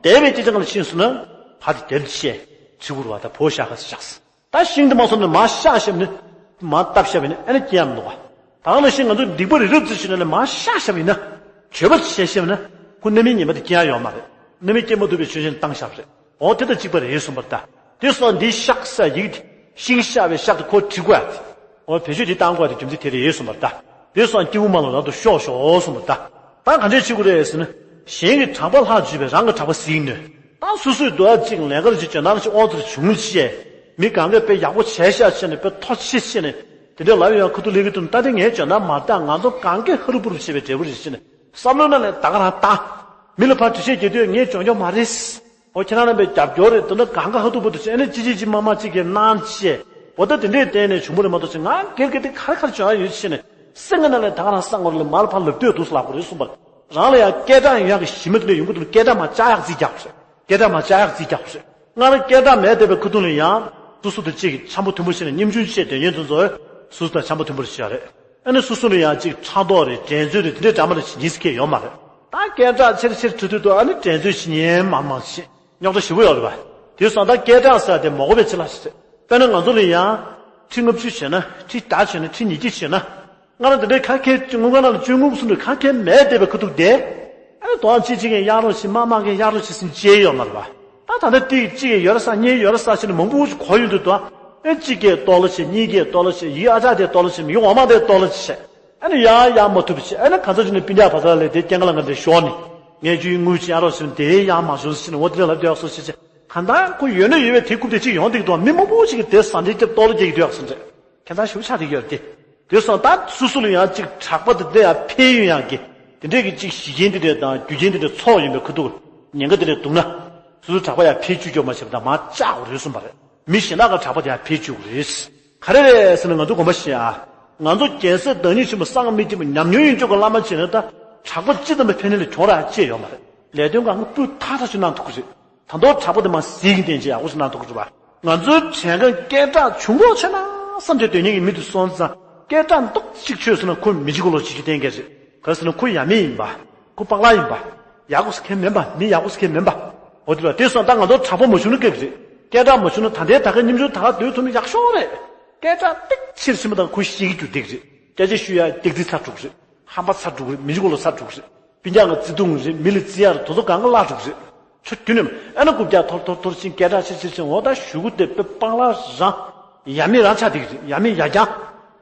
འདས་པའི་སྐད་ཆ་སྒང་ལ་ཕྱིན་སོང་ན་ཕ་དེ་དེབ་བཤད་བྱེད་དགོས་རེད་བ། ད་བོ་ཤ་ག་ས་བཤགས། ད་ཤིང་དེ་མ་སོང་ནས་མར་བཤགས་བཤགས་ནས་མར་བཏབ་བཤགས་པ་ཡིན་ན་ཨ་ནི་སྐྱེ་ཡག་མི་འདུག་ག་ད་ག་ནང་བཞིན་ང་ཚོ་སྡིག་པ་རི་རབ་ཙམ་བྱས་ནས་མར་བཤགས་བཤགས་པ་ཡིན་ན། བརྗོད་པ་བྱས་བཤགས་པ་ཡིན་ན། ཁོ་རྣམ་སྨིན་ངན་པ་དེ་སྐྱེ་ཡག་ཡོད་མ་རེད། རྣམ་སྨིན་སྐྱེ་མ་ཐུབ་པའི་ཆོས་ཅན་བཏང་བཞག་པ་རེད། འོ་དེ་དང་གཅིག་པ་རེད་གསུངས་པ་རེད་ད། དེ་སོང་འདི་བཤགས་ས་ཡི་གེ་དེ་ཤིང་བཤགས་པའི་བཤགས་དེ་ཁོ་བྲི་དགོས་ཡག་དེ། འོ་བེད་སྤྱོད་དེ་བཏང་དགོས་ཡག་དེ་རྒྱུ་མཚན་དེ་རེད་གསུངས་པ་རེད་ད། དེ་སོང་སྐྱེ་བོ་མང་ལ་རབ་ཏུ་ཤོག་ཤོག་གསུངས་པ་རེད་ད། ད་ག་འདྲས་བྱེད་དགོས་རེད་ཟེར་ན། གཞན་གྱི་གྲགས་པ་ལྷག་བརྗོད་པས་རང་གི་གྲགས་པ་ཟིན་ནས། ད་སོ་སོའི་འདུག་ག་ཅིག་ལས་ཀ་ཅིག་འཇོན་ཐང་ཅིག་ཨོ་ཙི་རེ་བྱུང་བྱས། མི་གང་གས་དཔེ་ཡག་པོ་བྱས་ཤག་བྱས་ནས་དཔེ་མཐོ་ཆེ་བྱས་ནས། དེ་འདྲའི་ལབ་ཡོང་ཁ་ཐུག་ལས་ཀྱི་དུས་ད་དེ་ངའི་འཇོན་ཐང་མ་རེད་ད། ང་ཚོ་གང་གས་ཧ་རུ་པུ་རུ་བྱས་པའི་འབྲས་བུ་རེད་ཟེར་ནས་བསམ་བློའི་ནང་ནས་ད་ག་རང་བཏང་། མི་ལ་ཕར་འགྲེལ་བཤད་རྒྱག་དུས་ངས་འཇོན་ཀྱང་མ་རེད། འོ་ཁྱེད་རང་རྣམ་པས་རྒྱབ་སྐྱོར་རེད། དེ་འདྲ་གང་ག་ཧ་ཐུག་པོ་དུ་བྱས་ནས་ཅི་ཅི་ཅི་མ་མ་ཅིག་གིས་གནང་བྱས། འོ་ད་དེ་འདྲའི་བསྟན་ནས་བྱུང་བ་རེད་མ་གཏོགས་ཅི། ང་སྒེར་གྱི་དེ་ག་རེ་ག་རེ་འཇོན་ཡག་ཡོད་ཅེས་ནས་སེམས་ཀྱི་ནང་ནས་ད་ག་རང་བསམ་དགོས་རེད། ལ་མར་ཕར་ལབ་སྡོད་འདུག་ཟེར་ལབ་དགོས་རེད་གསུངས་པ་རེད། རང་ལ་ཡང་སྐད་གྲགས་ཡོང་ཡག་གི་གཞི་མ་དེ་འདྲ་ཡོང་གི་འདུག་སྐད་གྲགས་མར་བཅག་ཡག་རྩིས་རྒྱག་དགོས་རེད། སྐད་གྲགས་མར་བཅག་ཡག་རྩིས་རྒྱག་དགོས་རེད། སྔར་སྐད་གྲགས་མེད་བསྡད་པའི་ཁ་ཐུག་ལ་ཡང་སོ་སོ་དང་གཅིག་འཆམ་པོ་མཐུན་པོ་བྱས་ནས་སྙེམས་ཆུང་བྱས་སྡོད་མཁན་དེ་ཚོ་སོ་སོ་དང་འཆམ་པོ་མཐུན་པོ་བྱས་རེད། ཨ་ནི་སོ་སོ་ལ་ཡང་གཅིག་ཕྲག་དོག་རེད། འགྲན་རྩོད་རེད། དེ་འདྲའི་འདྲ་མ་རེད་ཅིག་ཉིས་སུ་སྐད་ཡོད་མ་རེད། ད་སྐད་གྲགས་ཆེར་ཆེར་འགྲོ་དུས་དུ་ཨ་ནི་འགྲན་རྩོད་བྱེད་མཁན་མང་མང་ཞིག་རྙོག་དྲ་ཞེ་པོ་ཡོད་རེད་པ། དེ་སོང་ད་སྐད་གྲགས་ཟེར་དེ་མ་དགོས་པའི་ཆེད་ལ་ཞིག་རེད། དཔེར་ན་ང་ཚོ་ལ་ཡང་ཁྲི་ལྔ་བཅུ་བྱས་ན། ཁྲི་བརྒྱ་བྱས་ན། ཁྲི་ཉིས་བརྒྱ་བྱས་ན། སྔར་དེ་འདྲའི་ཁ་སྐད་དངུལ་ཁང་ནང་ལ་བཅོལ་དངུལ་གསུམ་དུ་ཁ་སྐད་མེད་བསྡད་པའི་ཁ་ཐུག་དེ། ཨ་ནི་དོ་ཨ་ཅིག་ཅིག་གིས་གཡར་རོགས་བྱེད། མ་མ་གིས་གཡར་རོགས་བྱེད་ཟེར་བྱས་ཡོད་མ་རེད་པ། ད་ད་ལྟ་ཏིག་ཅིག་གིས་ཡོད་རེད་ཟེར། གཉིས་ཡོད་རེད་ཟེར་བྱས་ནས་མང་པོ་ཞིག་གོ་ཡོང་དུས་དོ། ཨ་གཅིག་གིས་སྟོར་ལོ་བྱེད། གཉིས་ཀྱིས་སྟོར་ལོ་བྱེད། ཡི་ཨ་ཅག་དེས་སྟོར་ལོ་བྱེད། མི་འོ་མ་དེས་སྟོར་ལོ་བྱེད། ཨ་ནི་ཡར་ཡར་མ་ཐུབ་བྱེད། ཨ་ནི་གང་ཟག་ཅིག་ནས་སྤུན་ཀྱག་བ་ཚ་ལས་དེ་སྐྱེ་རྒ་ལ་ང་དེ་ཞོག་ནི། ངས་ཁྱོད་དངུལ་ཅིག་གཡར་རོགས་བྱེད། དེ་ཡར་མ་བྱུང་ཟེར་ནས་འོ་དེ་འདྲ་ལབ་བསྡད་ཡག་སོ་ཞེས་བྱས། གང་ལྟར་ཁོ་ཡོད་ན་ཡོད་པའི་དེ་རྐུབ་དེ་གཅིག་ཡོང་བསྡད་ཀྱི་འདུག་མི་མང་པོ་ཞིག་གིས་དེ་ཟ་འདྲེ་རྒྱབ་སྟོར་ལོ་རྒྱག་གི་འདུག་ཟེར་འདྲ། ཁྱད་མཚར་ཞེ་པོ་ཆགས་བསྡད་ཀྱི་ཡོད་རེད་དེ། དེ་སོང་ད་སོ་སོ་ལ་ཡང་གཅིག་གྲགས་པ་དེ་འདྲ་ཡང་འཕེལ་ཡོང་ཡག་གི་དེ་འདྲས་ཀྱི་གཅིག་གཞི་རྐྱེན་དེ་འདྲས་དང་རྒྱུ་རྐྱེན་དེ་འདྲས་ཚོགས་ཡོང་པའི་ཁ་ཐུག་ཉེན་ཁ་དེ་འདྲས་འདུག་ན། སོ་སོ་གྲགས་པ་ཡང་འཕེལ་བཅུག་རྒྱུ་མ་བྱས་པ་དང་མར་བཅག་དགོས་རེད་གསུངས་པ་རེད། མི་གཞན་དག་གི་གྲགས་པ་དེ་ཡང་འཕེལ་བཅུག་གི་རེད། ག་རེ་རེད་ཟེར་ན་ང་ཚོ་དགོངས་པ་བཞེས་ཨ། ང་ཚོ་རྒྱལ་སྲས་བདག་ཉིད་ཆེན་པོ་སངས་རྒྱས་མི་ཆེན་པོ་ཉམས་མྱོང་ཡོད་ཅོག་གི་བླ་མ་བྱས་ན་ད་གྲགས་པ་ཅི་ཙམ་པའི་ཕན་ནུས་ལ་གྱོང་རག་ཅི་ཡོད་མ་རེད། ལས་དོན་གང་ག་སྤུས་དག་ཐག་ཆོད་གནང་ཐུབ་ཀྱི་རེད། ད་མདོ་གྲགས་པ་དེ་མ་གཟིགས་ཀྱི་བསྟན་ཅིག་ཡག་པོ་ཞིག་གནང་ཐུབ་ཀྱི་རེད་པ། ང་ཚོའི་དྲན་ཁ་སྐད་གྲགས་བྱུང་གོ་ཆེ་ན་བསམ་བྱས་སྡོད་མཁན་གྱི་མི་དེ་སོང་ཙང་སྐད་གྲགས་མདོག་ཅིག་ཆོད་སོང་ན་ཁོ་མི་འཇིགས་གོ་ལོ་བྱེད་རྒྱུ་གཏན་འཁེལ་རེད། ག་རེ་ཟེར་ན་ཁོ་ཡབ་མེས་ཡིན་པ། ཁོ་སྤང་ལགས་ཡིན་པ། ཡག་པོ་ཟེར་མཁན་མིན་པ། མི་ཡག་པོ་ཟེར་མཁན་མིན་པ། འོ་དེ་ལ་དེ་སོང་ད་ང་ཚོ་དྲག་པོ་མ་བྱུང་ན་སྐབས་རེད། སྐད་གྲགས་མ་བྱུང་ན་ད་ལྟའི་ད་ག་ཉིན་ཆུང་ད་ག་སྡོད་ཐུབ་ན་ཡག་ཤོས་རེད། སྐད་གྲགས་ཏིག་ཕྱིར་ཕྱིན་པ་དང་ཁོ་ཤི་གི་རྒྱུ་འདེགས་རེད། སྐད་ཆ་ཤོད་ཡ་ཏིག་ཏིག་ཚ་དྲུག་རེད། ཧམ་པ་ཚ་དྲུག་རེད། མི་འཇིགས་གོ་ལོ་ཚ་དྲུག་རེད། སྤུན་ཀྱག་ང་བརྩེ་དུང་རེད། མི་ལ་བརྩི་ཡ་རེད། དོ་ཚོ་གང་ག་བརླག་དྲུག་རེད། ཆུ་རྒྱུན་ནས་ཨ་ན་རྐུབ་བཀྱག་ཐོར་ཐོར་ཐོར་ཕྱིན་སྐད་གྲགས་ཕྱིར་ཕྱིར་ཕྱིན་འོ་ད་གཞུག་གུ་དེ་དཔེ་སྤང་ལགས་རང་ཡབ་མེས་རང་ཆགས་བསྡད་ཀྱི་རེད། ཡབ་མེས་ཡ་རྐྱང་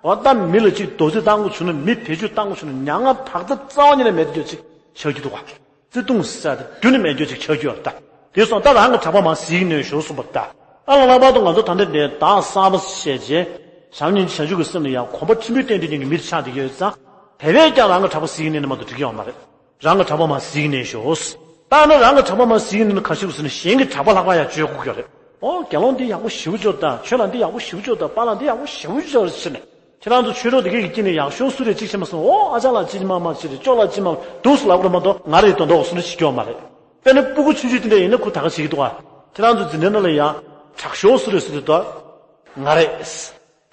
འོ་ད་མི་ལ་ཅིག་རྡོག་རྫིས་བཏང་དགོས་བྱུང་ན་མི་བེད་སྤྱོད་བཏང་དགོས་བྱུང་ན་མྱ་ངན་བག་ཚ་རྩ་བ་ཉིད་ནས་མེད་དུ་ཆགས་ཀྱི་འདུག་ག་བརྩེ་དུང་ཟེར་ཡ་དེ་རྒྱུན་ནས་མེད་རྒྱུ་ཅིག་ཆགས་རྒྱུ་ཡོད་རེད་ད། དེ་སོང་ད་རང་གི་གྲགས་པ་མར་གཟིགས་ནས་ཞོར་གསུངས་པ་ད། ཨ་ལ་ལྷག་པར་དུ་ང་ཚོ་ད་ལྟ་འདིར་བདག་གསར་པ་བཤད་རྗེས་བྱམས་སྙིང་རྗེ་བྱང་ཆུབ་ཀྱི་སེམས་ལ་ཡང་གོམ་པ་ཆེན་པོས་བརྟན་བསྡད་མཁན་གྱི་མི་དེ་ཆགས་བསྡད་ཀྱི་ཡོད་ཙང་དེ་བས་ཀྱང་རང་གི་གྲགས་པ་གཟིགས་ནས་ནི་མ་གཏོགས་འགྲིག་གི་ཡོད་མ་རེད། རང་གི་གྲགས་པ་མར་གཟིགས་ནས་ཞོག་ད་ནི་རང་གི་གྲགས་པ་མར་གཟིགས་ནས་ནི་ག་ཞིག་ཟེར་ན་གཞན་གྱི་གྲགས་པ་ལྷག་པ་ཡང་བརྗོད་དགོས་ཀྱི་རེད། ཨོ་དགེ་སློང་འདི་ཡག་པོ་ཞེ་པོ་ཅིག་ཡོད་ད། ཆོས་ལ་འདི་ཡག་པོ་ཞེ་པོ་ཅིག་ཡོད་ད། པཱ་ལགས་འདི་ཡག་པོ་ཞེ་པོ་ཅིག་ཡོད་ཟེར་ནས། ཁྱེད་རང་ཚོ་ཆོས་གྲོགས་དེ་གས་ཀྱི་དཀྱིལ་ནས་ཡག་ཤོས་སུ་རེད་ཅིག་བཤད་མ་སོང་། ཨོ་ཨ་ཅག་ལགས་ཅིག་མ་མ་ཅིག་རེད། ཅོག་ལགས་ཅིག་མ་འདུག་སེ་ལབ་དགོས་རེད་མ་གཏོགས་ང་རེད་དོན་དག་སུ་ནི་བྱེད་ཀྱི་ཡོད་མ་རེད། དཔེར་ན་སྤུ་གུ་ཆུང་ཆུང་དེ་འདྲ་ཡིན་ན་ཁོ་ད་ག་བྱེད་ཀྱི་འདུག་ག་ཁྱེད་རང་ཚོ་འཛིན་གྲྭ་ནང་ལ་ཡང་དྲག་ཤོས་སུ་རེད་ཟེར་དུས་ང་རེད།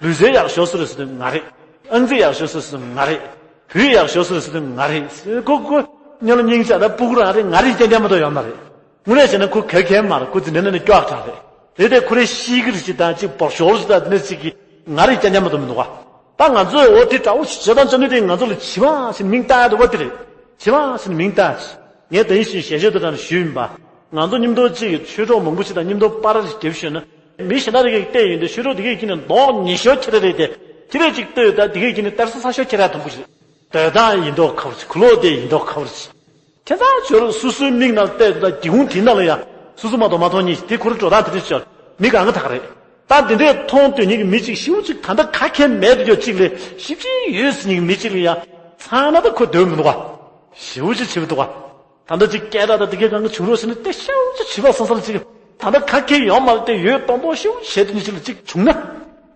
ལུས་རྩལ་ཡག་ཤོས་སུ་རེད་ཟེར་དུས་ང་རེད། ཨང་རྩིས་ཡག་ཤོས་སུ་རེད་ཟེར་དུས་ང་རེད། བོད་ཡག་ཤོས་སུ་རེད་ཟེར་དུས་ང་རེད། ཁོ་ཁོ་སྙིང་ལ་སྙིང་རྗེ་ད་སྤུ་གུ་རང་རེད། ང་རེད་རྐྱང་རྐྱང་མ་གཏོགས་ཡོད་མ་རེད། དངོས་གནས་བྱས་ན་ཁོ་གལ་གལ་མ་རེད། ཁོ་འཛིན་གྲྭ་ནང་ནས་སྐྱོ་བ་དྲག་རེད། དེ་དེ་ཁོ་རེ་ཤི་གི་རེད་ཅིག་དང་ཅིག་བོར་ཤོར་ཅིག་དང་དེ་ནས་ཅིག་གི་ང་རེད་རྐྱང་རྐྱང་མ་གཏོགས་མི་འདུག་ག་ད་ང་ཚོས་འོ་དེ་འདྲ་བོ་ཞིག་བྱེད་སྟངས་བཅོ་ནུས་དེ་ང་ཚོ་ལ་བྱིས་པ་ཞིག་མིང་བཏགས་ཡ་འདུག་པ་དེ་རེད། བྱིས་པ་ཞིག་མིང་བཏགས་ཅིག་ངས་ད་ཡིན་ཞིང་ཞལ་བཞེས་དུ་དྲངས་ནས་ཞུས་ཡིན་པ། ང་ཚོ་མཉམ་དུ་གཅིག་གི་ཆོས་གྲོགས་མང་པོ་ཞིག་དང་མཉམ་དུ་པར་རེ་ཞིག་བརྒྱབ་ཞོན་ན། མི་གཞན་དག་རེ་གིས་བལྟས་ཡོང་དུས་ཆོས་གྲོགས་དེ་གས་ཀྱིས་ནི་མདོག་ཉེས་ཤོས་ཁྱེད་རང་རེད་དེ། ཁྱེད་རང་གཅིག་ལྟོས་ད་དེ་གས་ཀྱིས་ནི་གཏར་ས་ཚ་ཤོས་ཁྱེད་རང་མཐོང་གི་རེད། སྡོད་སྟངས་ཡིན་མདོག་ཁ་པོ་ཅིག་གུ་ལོག་དེ་ཡིན་མདོག་ཁ་པོ་ཅིག་ཁྱེད་ཚང་ཆོས་རོགས་སོ་སོའི་མིག་ནང་བལྟས་དུས་ད་སྒེའུ་ཁུང་དེ་ནང་ལ་ཡང་སོ་སོ་མ་གཏོགས་མ་མཐོང་མཁན་ཞིག་དེ་ཁོ་རང་འགྲོ་སྟངས་དེ་འདྲ་ཞིག་མི་གང་ག་ད་ག་རེད། ད་དེ་འདྲས་མཐོང་སྡོད་མཁན་གྱི་མི་གཅིག་ཞེ་པོ་ཅིག་ད་ལྟ་ག་གེ་མེད་དུ་ཡོད་གཅིག་ལས་ཞེ་པོ་ཅིག་ཡོད་ཟེར་མཁན་གྱི་མི་གཅིག་ལ་ཡང་ཚང་ན་ད་ཁོ་སྡོད་མི་འདུག་ག་ཞེ་པོ་ཅིག་བྱེད་མི་འདུག་ག་ད་ལྟ་ཅིག་སྐད་གྲགས་དང་དེ་གའི་གང་ག་བྱུང་རོགས་ཟེར་ན་དེ་ཞེ་པོ་ཅིག་བྱིས་པ་སང་སང་ཅིག་ད་ལྟ་ག་གེ་ཡོད་མ་རེད་དེ་ཡོད་མདོག་མདོག་ཞེ་པོ་ཅིག་བྱེད་སྡོད་མཁན་ཅིག་ལ་ཅིག་བྱུང་ན།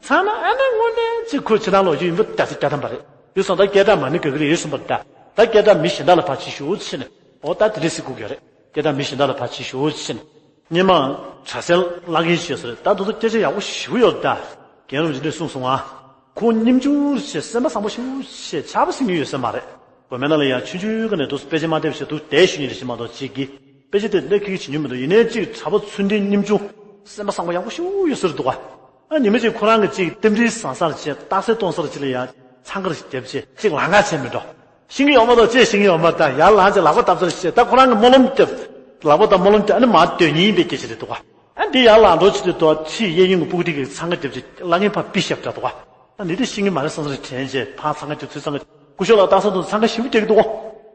ཚང་ན་ཨ་ནི་དངོས་གནས་ཅིག་ཁོ་ཕྱི་ནང་ལོག་རྒྱུ་ཡིན་པ་ད་ཚིག་རྒྱ་ཐམ་པ་རེད། དེ་སོང་ད་སྐད་གྲགས་མ་ཎི་ག་གི་རེད་གསུངས་པ་ད། ད་སྐད་གྲགས་མི་གཞན་དག་ལ་ཕར་ཕྱིན་ཤོག་ཟེར་ནས། འོ་ད་དེ་འདྲས་ཟེར་དགོས་ཀྱི་རེད། སྐད་གྲགས་མི་གཞན་དག་ལ་ཕར་ཕྱིན་ཤོག་ཟེར་ནས། སྔོན་མ་གྲྭ་སའི་བླ་རྒན་ཞིག་ཡོད་ས་རེད། ད་དེ་ཚོ་སྐད་ཆ་ཡག་པོ་ཞེ་པོ་ཡོད་རེད་ད། རྒན་རབས་འདི་འདྲས་གསུངས་སོང་ང་། ཁོང་སྙིང་རྗེ་ཞེ་སེམས་པ་བཟང་པོ་ཞེ་པོ་ཞེ་ཆགས་པ་ཟིན་གྱི་ཡོད་ས་མ་རེད། དགོན་པའི་ནང་ལ་ཡང་ཆུང་ཆུང་ག་ནས་དུ་དཔེ་ཆ་མ་བལྟས་པ་ཞིག་ཏུ་བསྡད་ཞུ་ཉིན་རེ་ཞིག་མ་གཏོགས་ཅིག་གིས་དཔེ་ཆ་དེ་སླེབས་ཁྱེར་ཁྱེར་བྱེད་མྱོང་མི་འདུག་ཡིན་ནའི་ཅིག་གྲྭ་པ་ཚུལ་ལྡན་སྙིང་རྗེ་སེམས་པ་བཟང་པོ་ཡག་པོ་ཞེ་པོ་ཡོད་ས་རེད་འདུག་ག་ཨ་ཉི་མ་གཅིག་ཁོ་རང་གི་གཅིག་རྟེན་འབྲེལ་བཟང་སར་བྱས་རྟགས་གསལ་གཏོང་སར་གཅིག་ལ་ཡང་འཚང་ཁ་རེ་བརྒྱབ་བྱས་གཅིག་ལང་ཀ་བྱས་མི་འགྲོ། ཤེས་ཀྱི་ཡོད་མ་གཏོགས་ཅེས་ཤེས་ཀྱི་ཡོད་མ་རེད་ད། ཡར་ལངས་བྱས་ལག་པ་བརྡབ་སར་བྱས་ད་ཁོ་རང་གི་སྨོན་ལམ་བརྒྱབ། ལག་པ་དང་སྨོན་ལམ་བརྒྱབ་ཨ་ནི་མར་སྡོད་ཉིན་ཡིན་པའི་སྐད་ཆ་རེད་འདུག་ག་ཨ་འདི་ཡར་ལངས་འགྲོ་བྱེད་དུས་དོ་ཕྱིའི་གཡས་གཡོན་གྱི་སྤུ་གུ་དེ་གིས་འཚང་ཁ་བརྒྱབ་བྱས་བླ་རྒན་ཕར་པི་ཤབ་འདྲ་འདུག་ག་ཨ་འདི་དེ་ཤེས་ཀྱི་མ་རེད་བསམ་སར་དྲན་བྱས་ཕར་འཚང་ཁ་བརྒྱབ་ཚུར་འཚང་ཁ་སྐུ་ཞབས་ལགས་རྟགས་གསལ་དུ་འཚང་ཁ་ཞེ་པོ་རྒྱག་གི་འདུག་ག་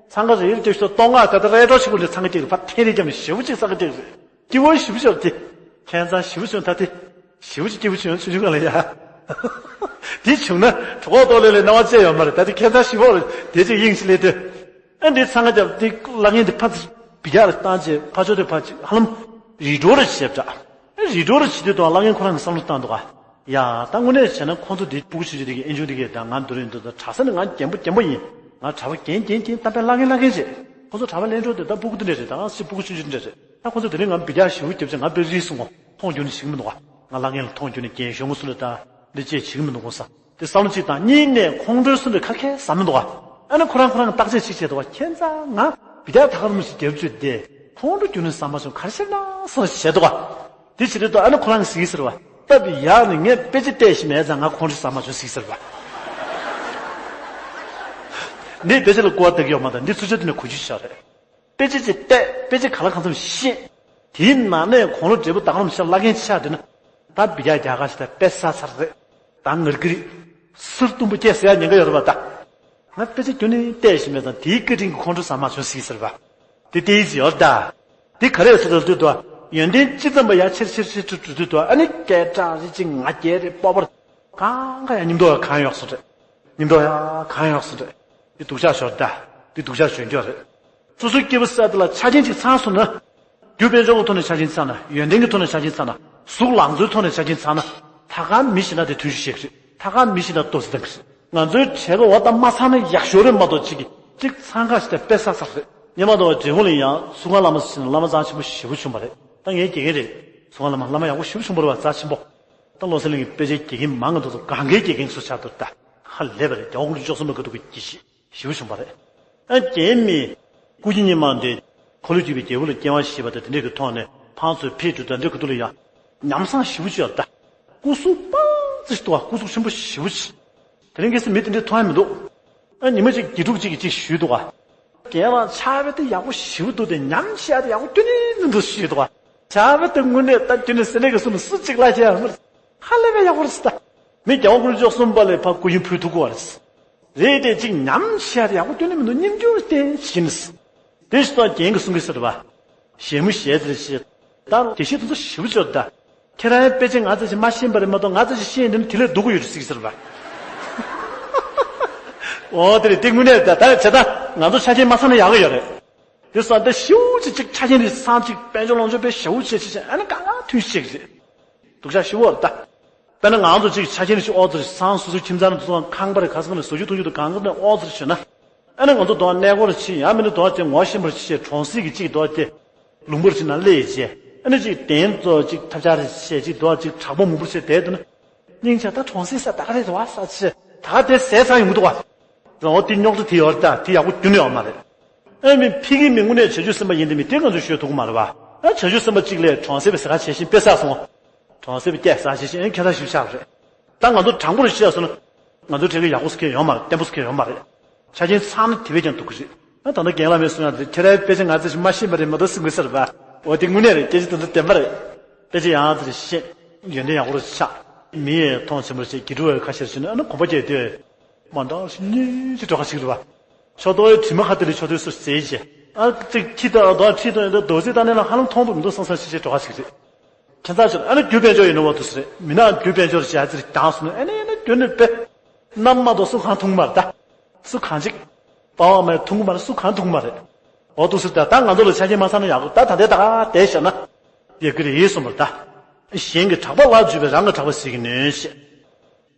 འཚང་ཁ་རེ་རེ་བརྒྱབ་ཤོག་གཏོང་ང་ད་ལྟ་རེ་ཏོ་ཞིག་གུ་ནས་འཚང་ཁ་རྒྱག་གི་ཕར་འཐེན་རེ་བརྒྱབ་ནས་ཞེ་པོ་ཅིག་འཚང་ཁ་རྒྱག་གི་རེད། སྐྱིད་པོ་ཞེ་པོ་ཅིག་ཡོད་དེ། ཁྱད་མཚར་ཞེ་པོ་ཅིག་ད་དེ། ཞེ་པོ་ཅིག་སྐྱིད་པོ་བྱུང་ཆུང་ཆུང་ག་ལ་ཡ། དེ་བྱུང་ན་གྲོད་ཁོག་ལྟོགས་ལེ་ལེ་སྣང་བ་བཅས་ཡོད་མ་རེད། ད་དེ་ཁྱད་མཚར་ཞེ་པོ་རེད་དེ་ཅིག་དབྱིངས་ཤིག་སླེབས་དུས། ཨ་འདི་འཚང་ཁ་བརྒྱབ་དེ་བླ་རྒན་དེ་ཕར་ཚུར་བི་ཡར་བཏང་བྱས་ཕར་ཕྱོགས་དེ་ཕར་ཅིག་ཧ་ལམ་རི་གྲོ་རེ་བྱས་འདྲ། ཨ་རི་གྲོ་རེ་བྱེད་དུས་དང་བླ་རྒན་ཁོ་རང་གི་བསམ་བློ་བཏང་འདུག་ག་ཡ་ད་དངོས་གནས་བྱས་ན་ཁོང་ཚོ་དེ་སྤུ་གུ་ཆུང་ཆུང་དེ་གི་ཨེ་ཆུང་དེ་གི་ད་ང་འདུག་རེད་འདུག་ད་གྲྭ་ས་ནས་ང་རྒན་པོ་རྒན་པོ་ཡིན། ང་གྲྭ་པ་རྒན་རྒན་རྒན་རྒན་ད་དཔེ་བླ་རྒན་བླ་རྒན་བྱས། ཁོང་ཚོ་གྲྭ་པ་ལེན་འགྲོ་དེ་ད་སྤུ་གུ་དེ་འདྲ་རེད། ད་ང་སི་སྤུ་གུ་ཆུང་ཆུང་དེ་འདྲ་རེད། ད་ཁོ་ཚོ་དེ་རིང་ང་འབུད་རྒྱག་ཞེ་པོ་རྒྱབ་བྱས་ང་དཔེ་རིགས་སུ་ངོ་མཐོང་རྒྱུ་ནི་ཞིག་མི་འདུག་ག་ང་བླ་རྒན་ལ་མཐོང་རྒྱུ་ནི་རྒན་གཞོན་ངོ་སུ་ལ་ད་འདི་ཅེས་བྱེད་ཀྱི་མི་འདུག་གོ་ས་དེ་བསམ་བློ་གཅིག་དང་གཉིས་ནས་ཁོང་ཁྲོའི་སུ་འདྲ་ཁ་ཁས་ཟ་མི་འདུག་ག་ཨ་ནི་ཁོ་རང་ཁོ་རང་གི་བརྟག་དཔྱད་ཅིག་བྱས་འདུག་ག་ཁྱེད་ཚང་ང་བི་ཏག་ཐག་རིང་མོ་ཞིག་རྒྱབ་བཅུག་སྟེ་ཁོང་ཁྲོ་རྒྱུ་ནི་ཟ་མ་བྱུང་ག་རེ་བྱེད་ན་བསམ་བྱས་འདུག་ག་དེ་བྱེད་དུས་ད་ཨ་ནི་ཁོ་རང་གིས་ཟིག་ཟེར་བ་སྟབས་ཡག་ནི་ངས་དཔེ་ཆ་བལྟས་ཤིག་མེད་ཙང་ང་ཁོང་ཁྲོ་ཟ་མ་བྱུང་ཟིག་ཟེར་བ། འདི་དཔེ་ཆ་ལ་སྐུར་བ་བཏགས་ཡོད་མ་ད་འདི་ཚུར་ཆ་དེ་ནས་གོ་རྒྱུ་ཤར་རེད། དཔེ་ཆ་ཅིག་བལྟས། དཔེ་ཆ་ག་ལ་གང་འཚམ་ཤེས། དེའི་ནང་ནས་གོང་ལོ་འབྲས་བུ་ད་ག་རམ་ཤར་བླ་རྒན་ཆགས་དེ་ན། ད་བི་རྒྱ་རྒྱ་གར་ཞིག་ད་དཔེ་ས་ཚར་རེད། ད་ངར་གི་རིགས། སུར་གཏུམ་པོ་སྐྱེ་ཟེར་ཡ་ཉེན་ཁ་ཡོད་རེད་པ་ད། ང་དཔེ་ཆ་རྒྱུན་ནས་བལྟས་ཤིག་མེད་ཙང་དེའི་བཀའ་དྲིན་གྱི་ཁོང་ཁྲོ་ཟ་མ་བྱུང་ཟིག་ཟེར་བ། དེ་དེའི་ཅི་ཡོད་ད། དེ་ག་རེ་ཟེར་དུས་དུ། ཡོན་ཏན་ཅི་ཙམ་པ་ཡ་ཆེར་ཆེར་ཆེར་ཆེར་འགྲོ་དུས་དུ་ཨ་ནི་སྐད་གྲགས་རེ་ཅིག་ང་རྒྱལ་རེ་སྤོབས་པ་རེ། གང་ག་ཡང་སྙིང་སྟོབས་ཡང་གང་ཡོག་སོང་རེད། སྙིང་སྟོབས་ཡང་གང་ཡོག་སོང་རེད། འདི་སྡུག་ཅག་ཞོར་ད། འདི་སྡུག་ཅག་ཞོར་འགྱོ་རེད། སོ་སོའི་སྐྱེས་བུ་གསར་དེ་ལ་ཆ་རྐྱེན་ཅིག་ཚང་སོང་ན། རྒྱུ་དཔལ་འབྱོར་གྱི་ཐོག་ནས་ཆ་རྐྱེན་ཚང་ན། ཡོན་ཏན་གྱི་ཐོག་ནས་ཆ་རྐྱེན་ཚང་ན། གཟུགས་ལང་ཚོའི་ཐོག་ནས་ཆ་རྐྱེན་ཚང་ན། ད་ག་མི་ཤི་ན་དེ་ཐུན་ཞིག་བཤད་གི་རེད། ད་ག་མི་ཤི་ན་ལྟོ་ཟི་བཏང་གི་རེད། ང་ཚོའི་གྲས་ཀ་འོ་ད་མ་ཚང་ན་ཡག་ཤོས་རེད་མ་གཏོགས་ཅིག་གི་ཅིག་ཚང་ཁ་ཞིག་དང་དཔེ་བསགས་བསགས་རེད། ཉི་མ་དང་བ་འབྲས་སྤུངས་ལ་ཡང་གསུང་ཁང་བླ་མ་ཟེར་ན་བླ་མ་རྩ་ཆེན་པོ་ཞེ་པོ་བྱུང་བ་རེད། ད་ངའི་དགེ་རྒན་རེད། གསུང་ཁང་བླ་མ་བླ་མ་ཡག་པོ་ཞེ་པོ་བྱུང་བ་རེད་བ། རྩ་ཆེན་པོ། ད་བློ་གསལ་གླིང་གི་དཔེ་ཆའི་དགེ་རྒན་མང་གི་འདུག་ཚོ་གང་གའི་དགེ་རྒན་ཚོ་ཆགས་འདུག་ད་ཧ་ལས་པ་རེད། རྒྱལ་བ་ཀུན་འདུས་བཅུ་གསུམ་པ་གི་འདུག་གི་དགེ་བཤེས། ཞེ་པོ་བྱུང་བ་རེད། ཨ་རྒན་མི། སྐུ་སྐྱེ་སྙེ་མ་འདི། འཁོར་ལོས་སྒྱུར་བའི་རྒྱལ་པོ་ལ་སྐྱེ་བ་བཞེས་པ་དང་དེ་འདྲས་ཀྱི་ཐོག་ནས་ཕར་ཚུར་ཕེབས་འགྲོ་དང་འདྲ་གི་འདུག་ལ་ཡ། ཉམས་བཟང་ཞེ་པོ་ཅིག་ཡོད་ད། སྐུ་གཟུགས་སྤང་ཙི་ཞིག་འདུག་ག་སྐུ་གཟུགས་ཆེན་པོ་ཞེ་པོ་ཅིག་དེ་རིང་ཁ་སང་མི་དེ་འདྲས་མཐོང་ཡ་མི་འདུག་ཨ་ཉི་མ་གཅིག་དགེ་ཕྲུག་གཅིག་གིས་གཅིག་ཞུས་འདུག་ག་རྒན་རང་ཕྱག་དཔེ་དེ་ཡག་པོ་ཞེ་པོ་འདུག་སྟེ་ཉམས་བཞག་དེ་ཡག་པོ་ཁྱོན་ནས་མི་འདུག་ཞུས་འདུག་ག་ཕྱག་དཔེ་དེ་དངོས་གནས་ད་ཁྱོན་ནས་སེམས་ནས་གི་སུ་ནས་སུ་གཅིག་ལ་བྱས་ཡ་མི་ཧ་ལས་པའི་ཡག་པོ་རེད་ཟེར་ད། མི་རྒྱལ་བ་ཀུན་འདུས་བཅུ་གསུམ་པ་ལས་ཕར་སྐུ་ཡོན་ཕུལ་ཐུབ་ཀྱི་ཡོད་རེད། རེད་དེ་གཅིག་ཉམས་བཞག་དེ་ཡག་པོ་ཁྱོན་ནས་མི་འདུག་སྙིང་རྗེ་བསྟན་བཞིན། དེ་བཞིན་དུ་རྒན་གྱིས་གསུང་གི་ཟེར་བ། ཞལ་མོ་ཞལ་དེར་བྱས། ད་དགེ་བཤེས་དེ་ཚོ་ཞེ་པོ་ཅིག་ཡོད་ད། ཁྱེད་རང་དཔེ་ཆ་ང་ཚོ་ཞིག་མ་ཤེས་པ་རེད་མ་གཏོགས་ང་ཚོ་ཞིག་ཤེས་ཡིན་དེ་ནི་དེ་ལས་སྡུག་གི་ཡོད་རེད་ཟེར་གི་ཟེར་བ། འོ་དེ་རེད། དེ་དངོས་གནས་ད་ད་བྱས་ད་ང་ཚོ་ཆ་རྐྱེན་མ་ཚང་ན་ཡག་གི་ཡོད་རེད། དེ་སོང་ད་ཞེ་པོ་ཅིག་ཅིག་ཆ་རྐྱེན་རེ་ཚང་ཅིག་དཔལ་འབྱོར་ལོངས་སྤྱོད་དཔེ་ཞེ་པོ་ཅིག་བྱས་བྱས་ཨ་ནི་གང་ག་མཐུན་ཤེས་ཀྱི་རེད། སྡུག་ཅག་ཞེ་པོ་རེད་ད། དཔེར་ན་ང་ཚོ་ཅིག་ཆ་རྐྱེན་ཞིག་ཨོ་ཙི་ཚང་སོ་སོའི་ཁྱིམ་ཚང་ནང་དུ་ཁང་པ་རེ་ཁ་སང་ནས་བཟོ་རྒྱུ་འཐུང་རྒྱུ་དང་གང་ག་ནས་ཨོ་ཙི་བྱས་ན། ཨ་ནི་ང་ཚོ་དོ་གནས་སྐོར་ཕྱིན་ཡང་མིན་ན་དོ་དེ་ངོ་ཤེས་པར་ཕྱིན་གྲོང་གསེབ་ཀྱི་ཅིག་དོ་དེ་ལུང་པར་ཕྱིན་ན་སླེབས་བྱས་ཨ་ནི་ཅིག་གདན་ཚོ་ཅིག་ཐབས་ཆག་རེ་བྱས་ཅིག་དོ་ཅིག་དྲག་པོ་མང་པོ་བྱས་བསྡད་འདུག་ན། སྙིང་རྗེ་ད་གྲོང་གསེབ་ས་ད་ག་རེ་རེད་བ་ས་ཆེ་ད་ག་དེ་ཟས་ཚང་ཡོང་གི་འདུག་བ། རང་དེ་རྙོག་དྲ་དེ་ཡོད་རེད་ད་དེ་ཡག་པོ་རྒྱུན་ནས་ཡོད་མ་རེད། ཨ་མི་ཕ་གི་མི་དངོས་གནས་བྱང་ཆུབ་སེམས་དཔའ་ཡིན་དེ་མི་དེ་ང་ཚོས་ཤོད་ཐུབ་ཀྱི་མ་རེད་བ། ཨ་བྱང་ཆུབ་སེམས་དཔའ་གཅིག་ལས་གྲོང་གསེབ་པའི་ཟ་ཁང་བྱེད་བཞིན་དཔེ་བསགས་སོང་། གྲོང་གསེབ་པའི་སྐད་ཟ་བྱེད་བཞིན་ཨེ་ཁྱད་མཚར་ཞིག་ཆགས་རེད། ད་ང་ཚོ་དྲང་པོར་བཤད་སོང་ན། ང་ཚོ་གྲས་ཀ་ཡག་པོ་སུ་གང་ཡོད་མ་རེད། བརྟན་པོ་སུ་གང་ཡོད་མ་རེད། ཆ་རྐྱེན་ཚང་ན་དེ་བས་ཀྱང་སྡུག་གི་རེད། ཨ་ད་ལྟ་རྒན་ལགས་མས་གསུངས་ཡག་དེ་ཁྱེད་རའི་དཔེ་ཆ་ང་ཚོས་ཞིག་མ་ཤེས་པ་རེད་མ་གཏོགས་གསུང་གི་ཟེར་བ། འོ་དེ་དངོས་གནས་རེད། སྐད་ཆ་དེ་ཚོ་བདེན་པ་རེད། དཔེ་ཆ་ཡག་ཙི་རེ་ཤེས། ཡོན་ཏན་ཡག་པོ་རེ་ཆགས། མི་ཡས་མཐོང་ཆེན་པོ་རེ་བྱས་དགེ་ཕྲུག་བས་ཁ་ཤས་རེ་བྱས་ན་ཨ་ནི་གོམ་པ་རྒྱག་དུས། མ་འདྲ་ཞིག་གཉིས་ཅིག་འགྲོ་ཁ་ཞིག་རེད་བ། ཕྱོགས་གཏོགས་ཡས་དྲི་མ་ཁ་དེ་ལས་ཕྱོགས་དོན་སུ་ཟེར་བྱས། ཨ་ཙིག་ཁྱི་དང་རྡོ་ཁྲིད་དང་ཡོད་འདུག་རྡོ་རྩིག་བཏང་ནས་ལ་ཧ་ལམ་མཐོང་དུ་མི་འདུག་བསམ་བསམ་ཞིག་བྱས་འགྲོ་ཁ་ཞིག་རེད། ཁྱེད་ཚ་ཆོད་ཨ་ནི་རྒྱུ་དཔལ་འབྱོར་ཡིན་ནོ་བ་དུ་སི་རེད་མི་ནག་རྒྱུ་དཔལ་འབྱོར་བྱས་ཨ་ཙི་རེ་དང་སོང་ནས་ཨ་ནི་ཨ་ནི་རྒྱུ་ནི་དཔེ། གནམ་མ་གཏོགས་སུ་གང་ཐུང་མ་རེད་ད། སུ་གང་ཅིག་པ་བ་མ་ཐུང་གི་མ་རེད། སུ་གང་ཐུང་མ་རེད། འོ་དུ་སི་ད་ད་ང་ཚོ་ལ་ཆ་རྐྱེན་མ་ཚང་ན་ཡག་གི་ད་ད་ལྟའི་ད་ག་དེ་བཤད་ན། ཡག་གི་རེད་གསུངས་པ་རེད་ད། གཞན་གྱི་གྲགས་པ་ལ་འཇུས་པའི་རང་གི་གྲགས་པ་ཟེར་གི་ནོན་ཞེས།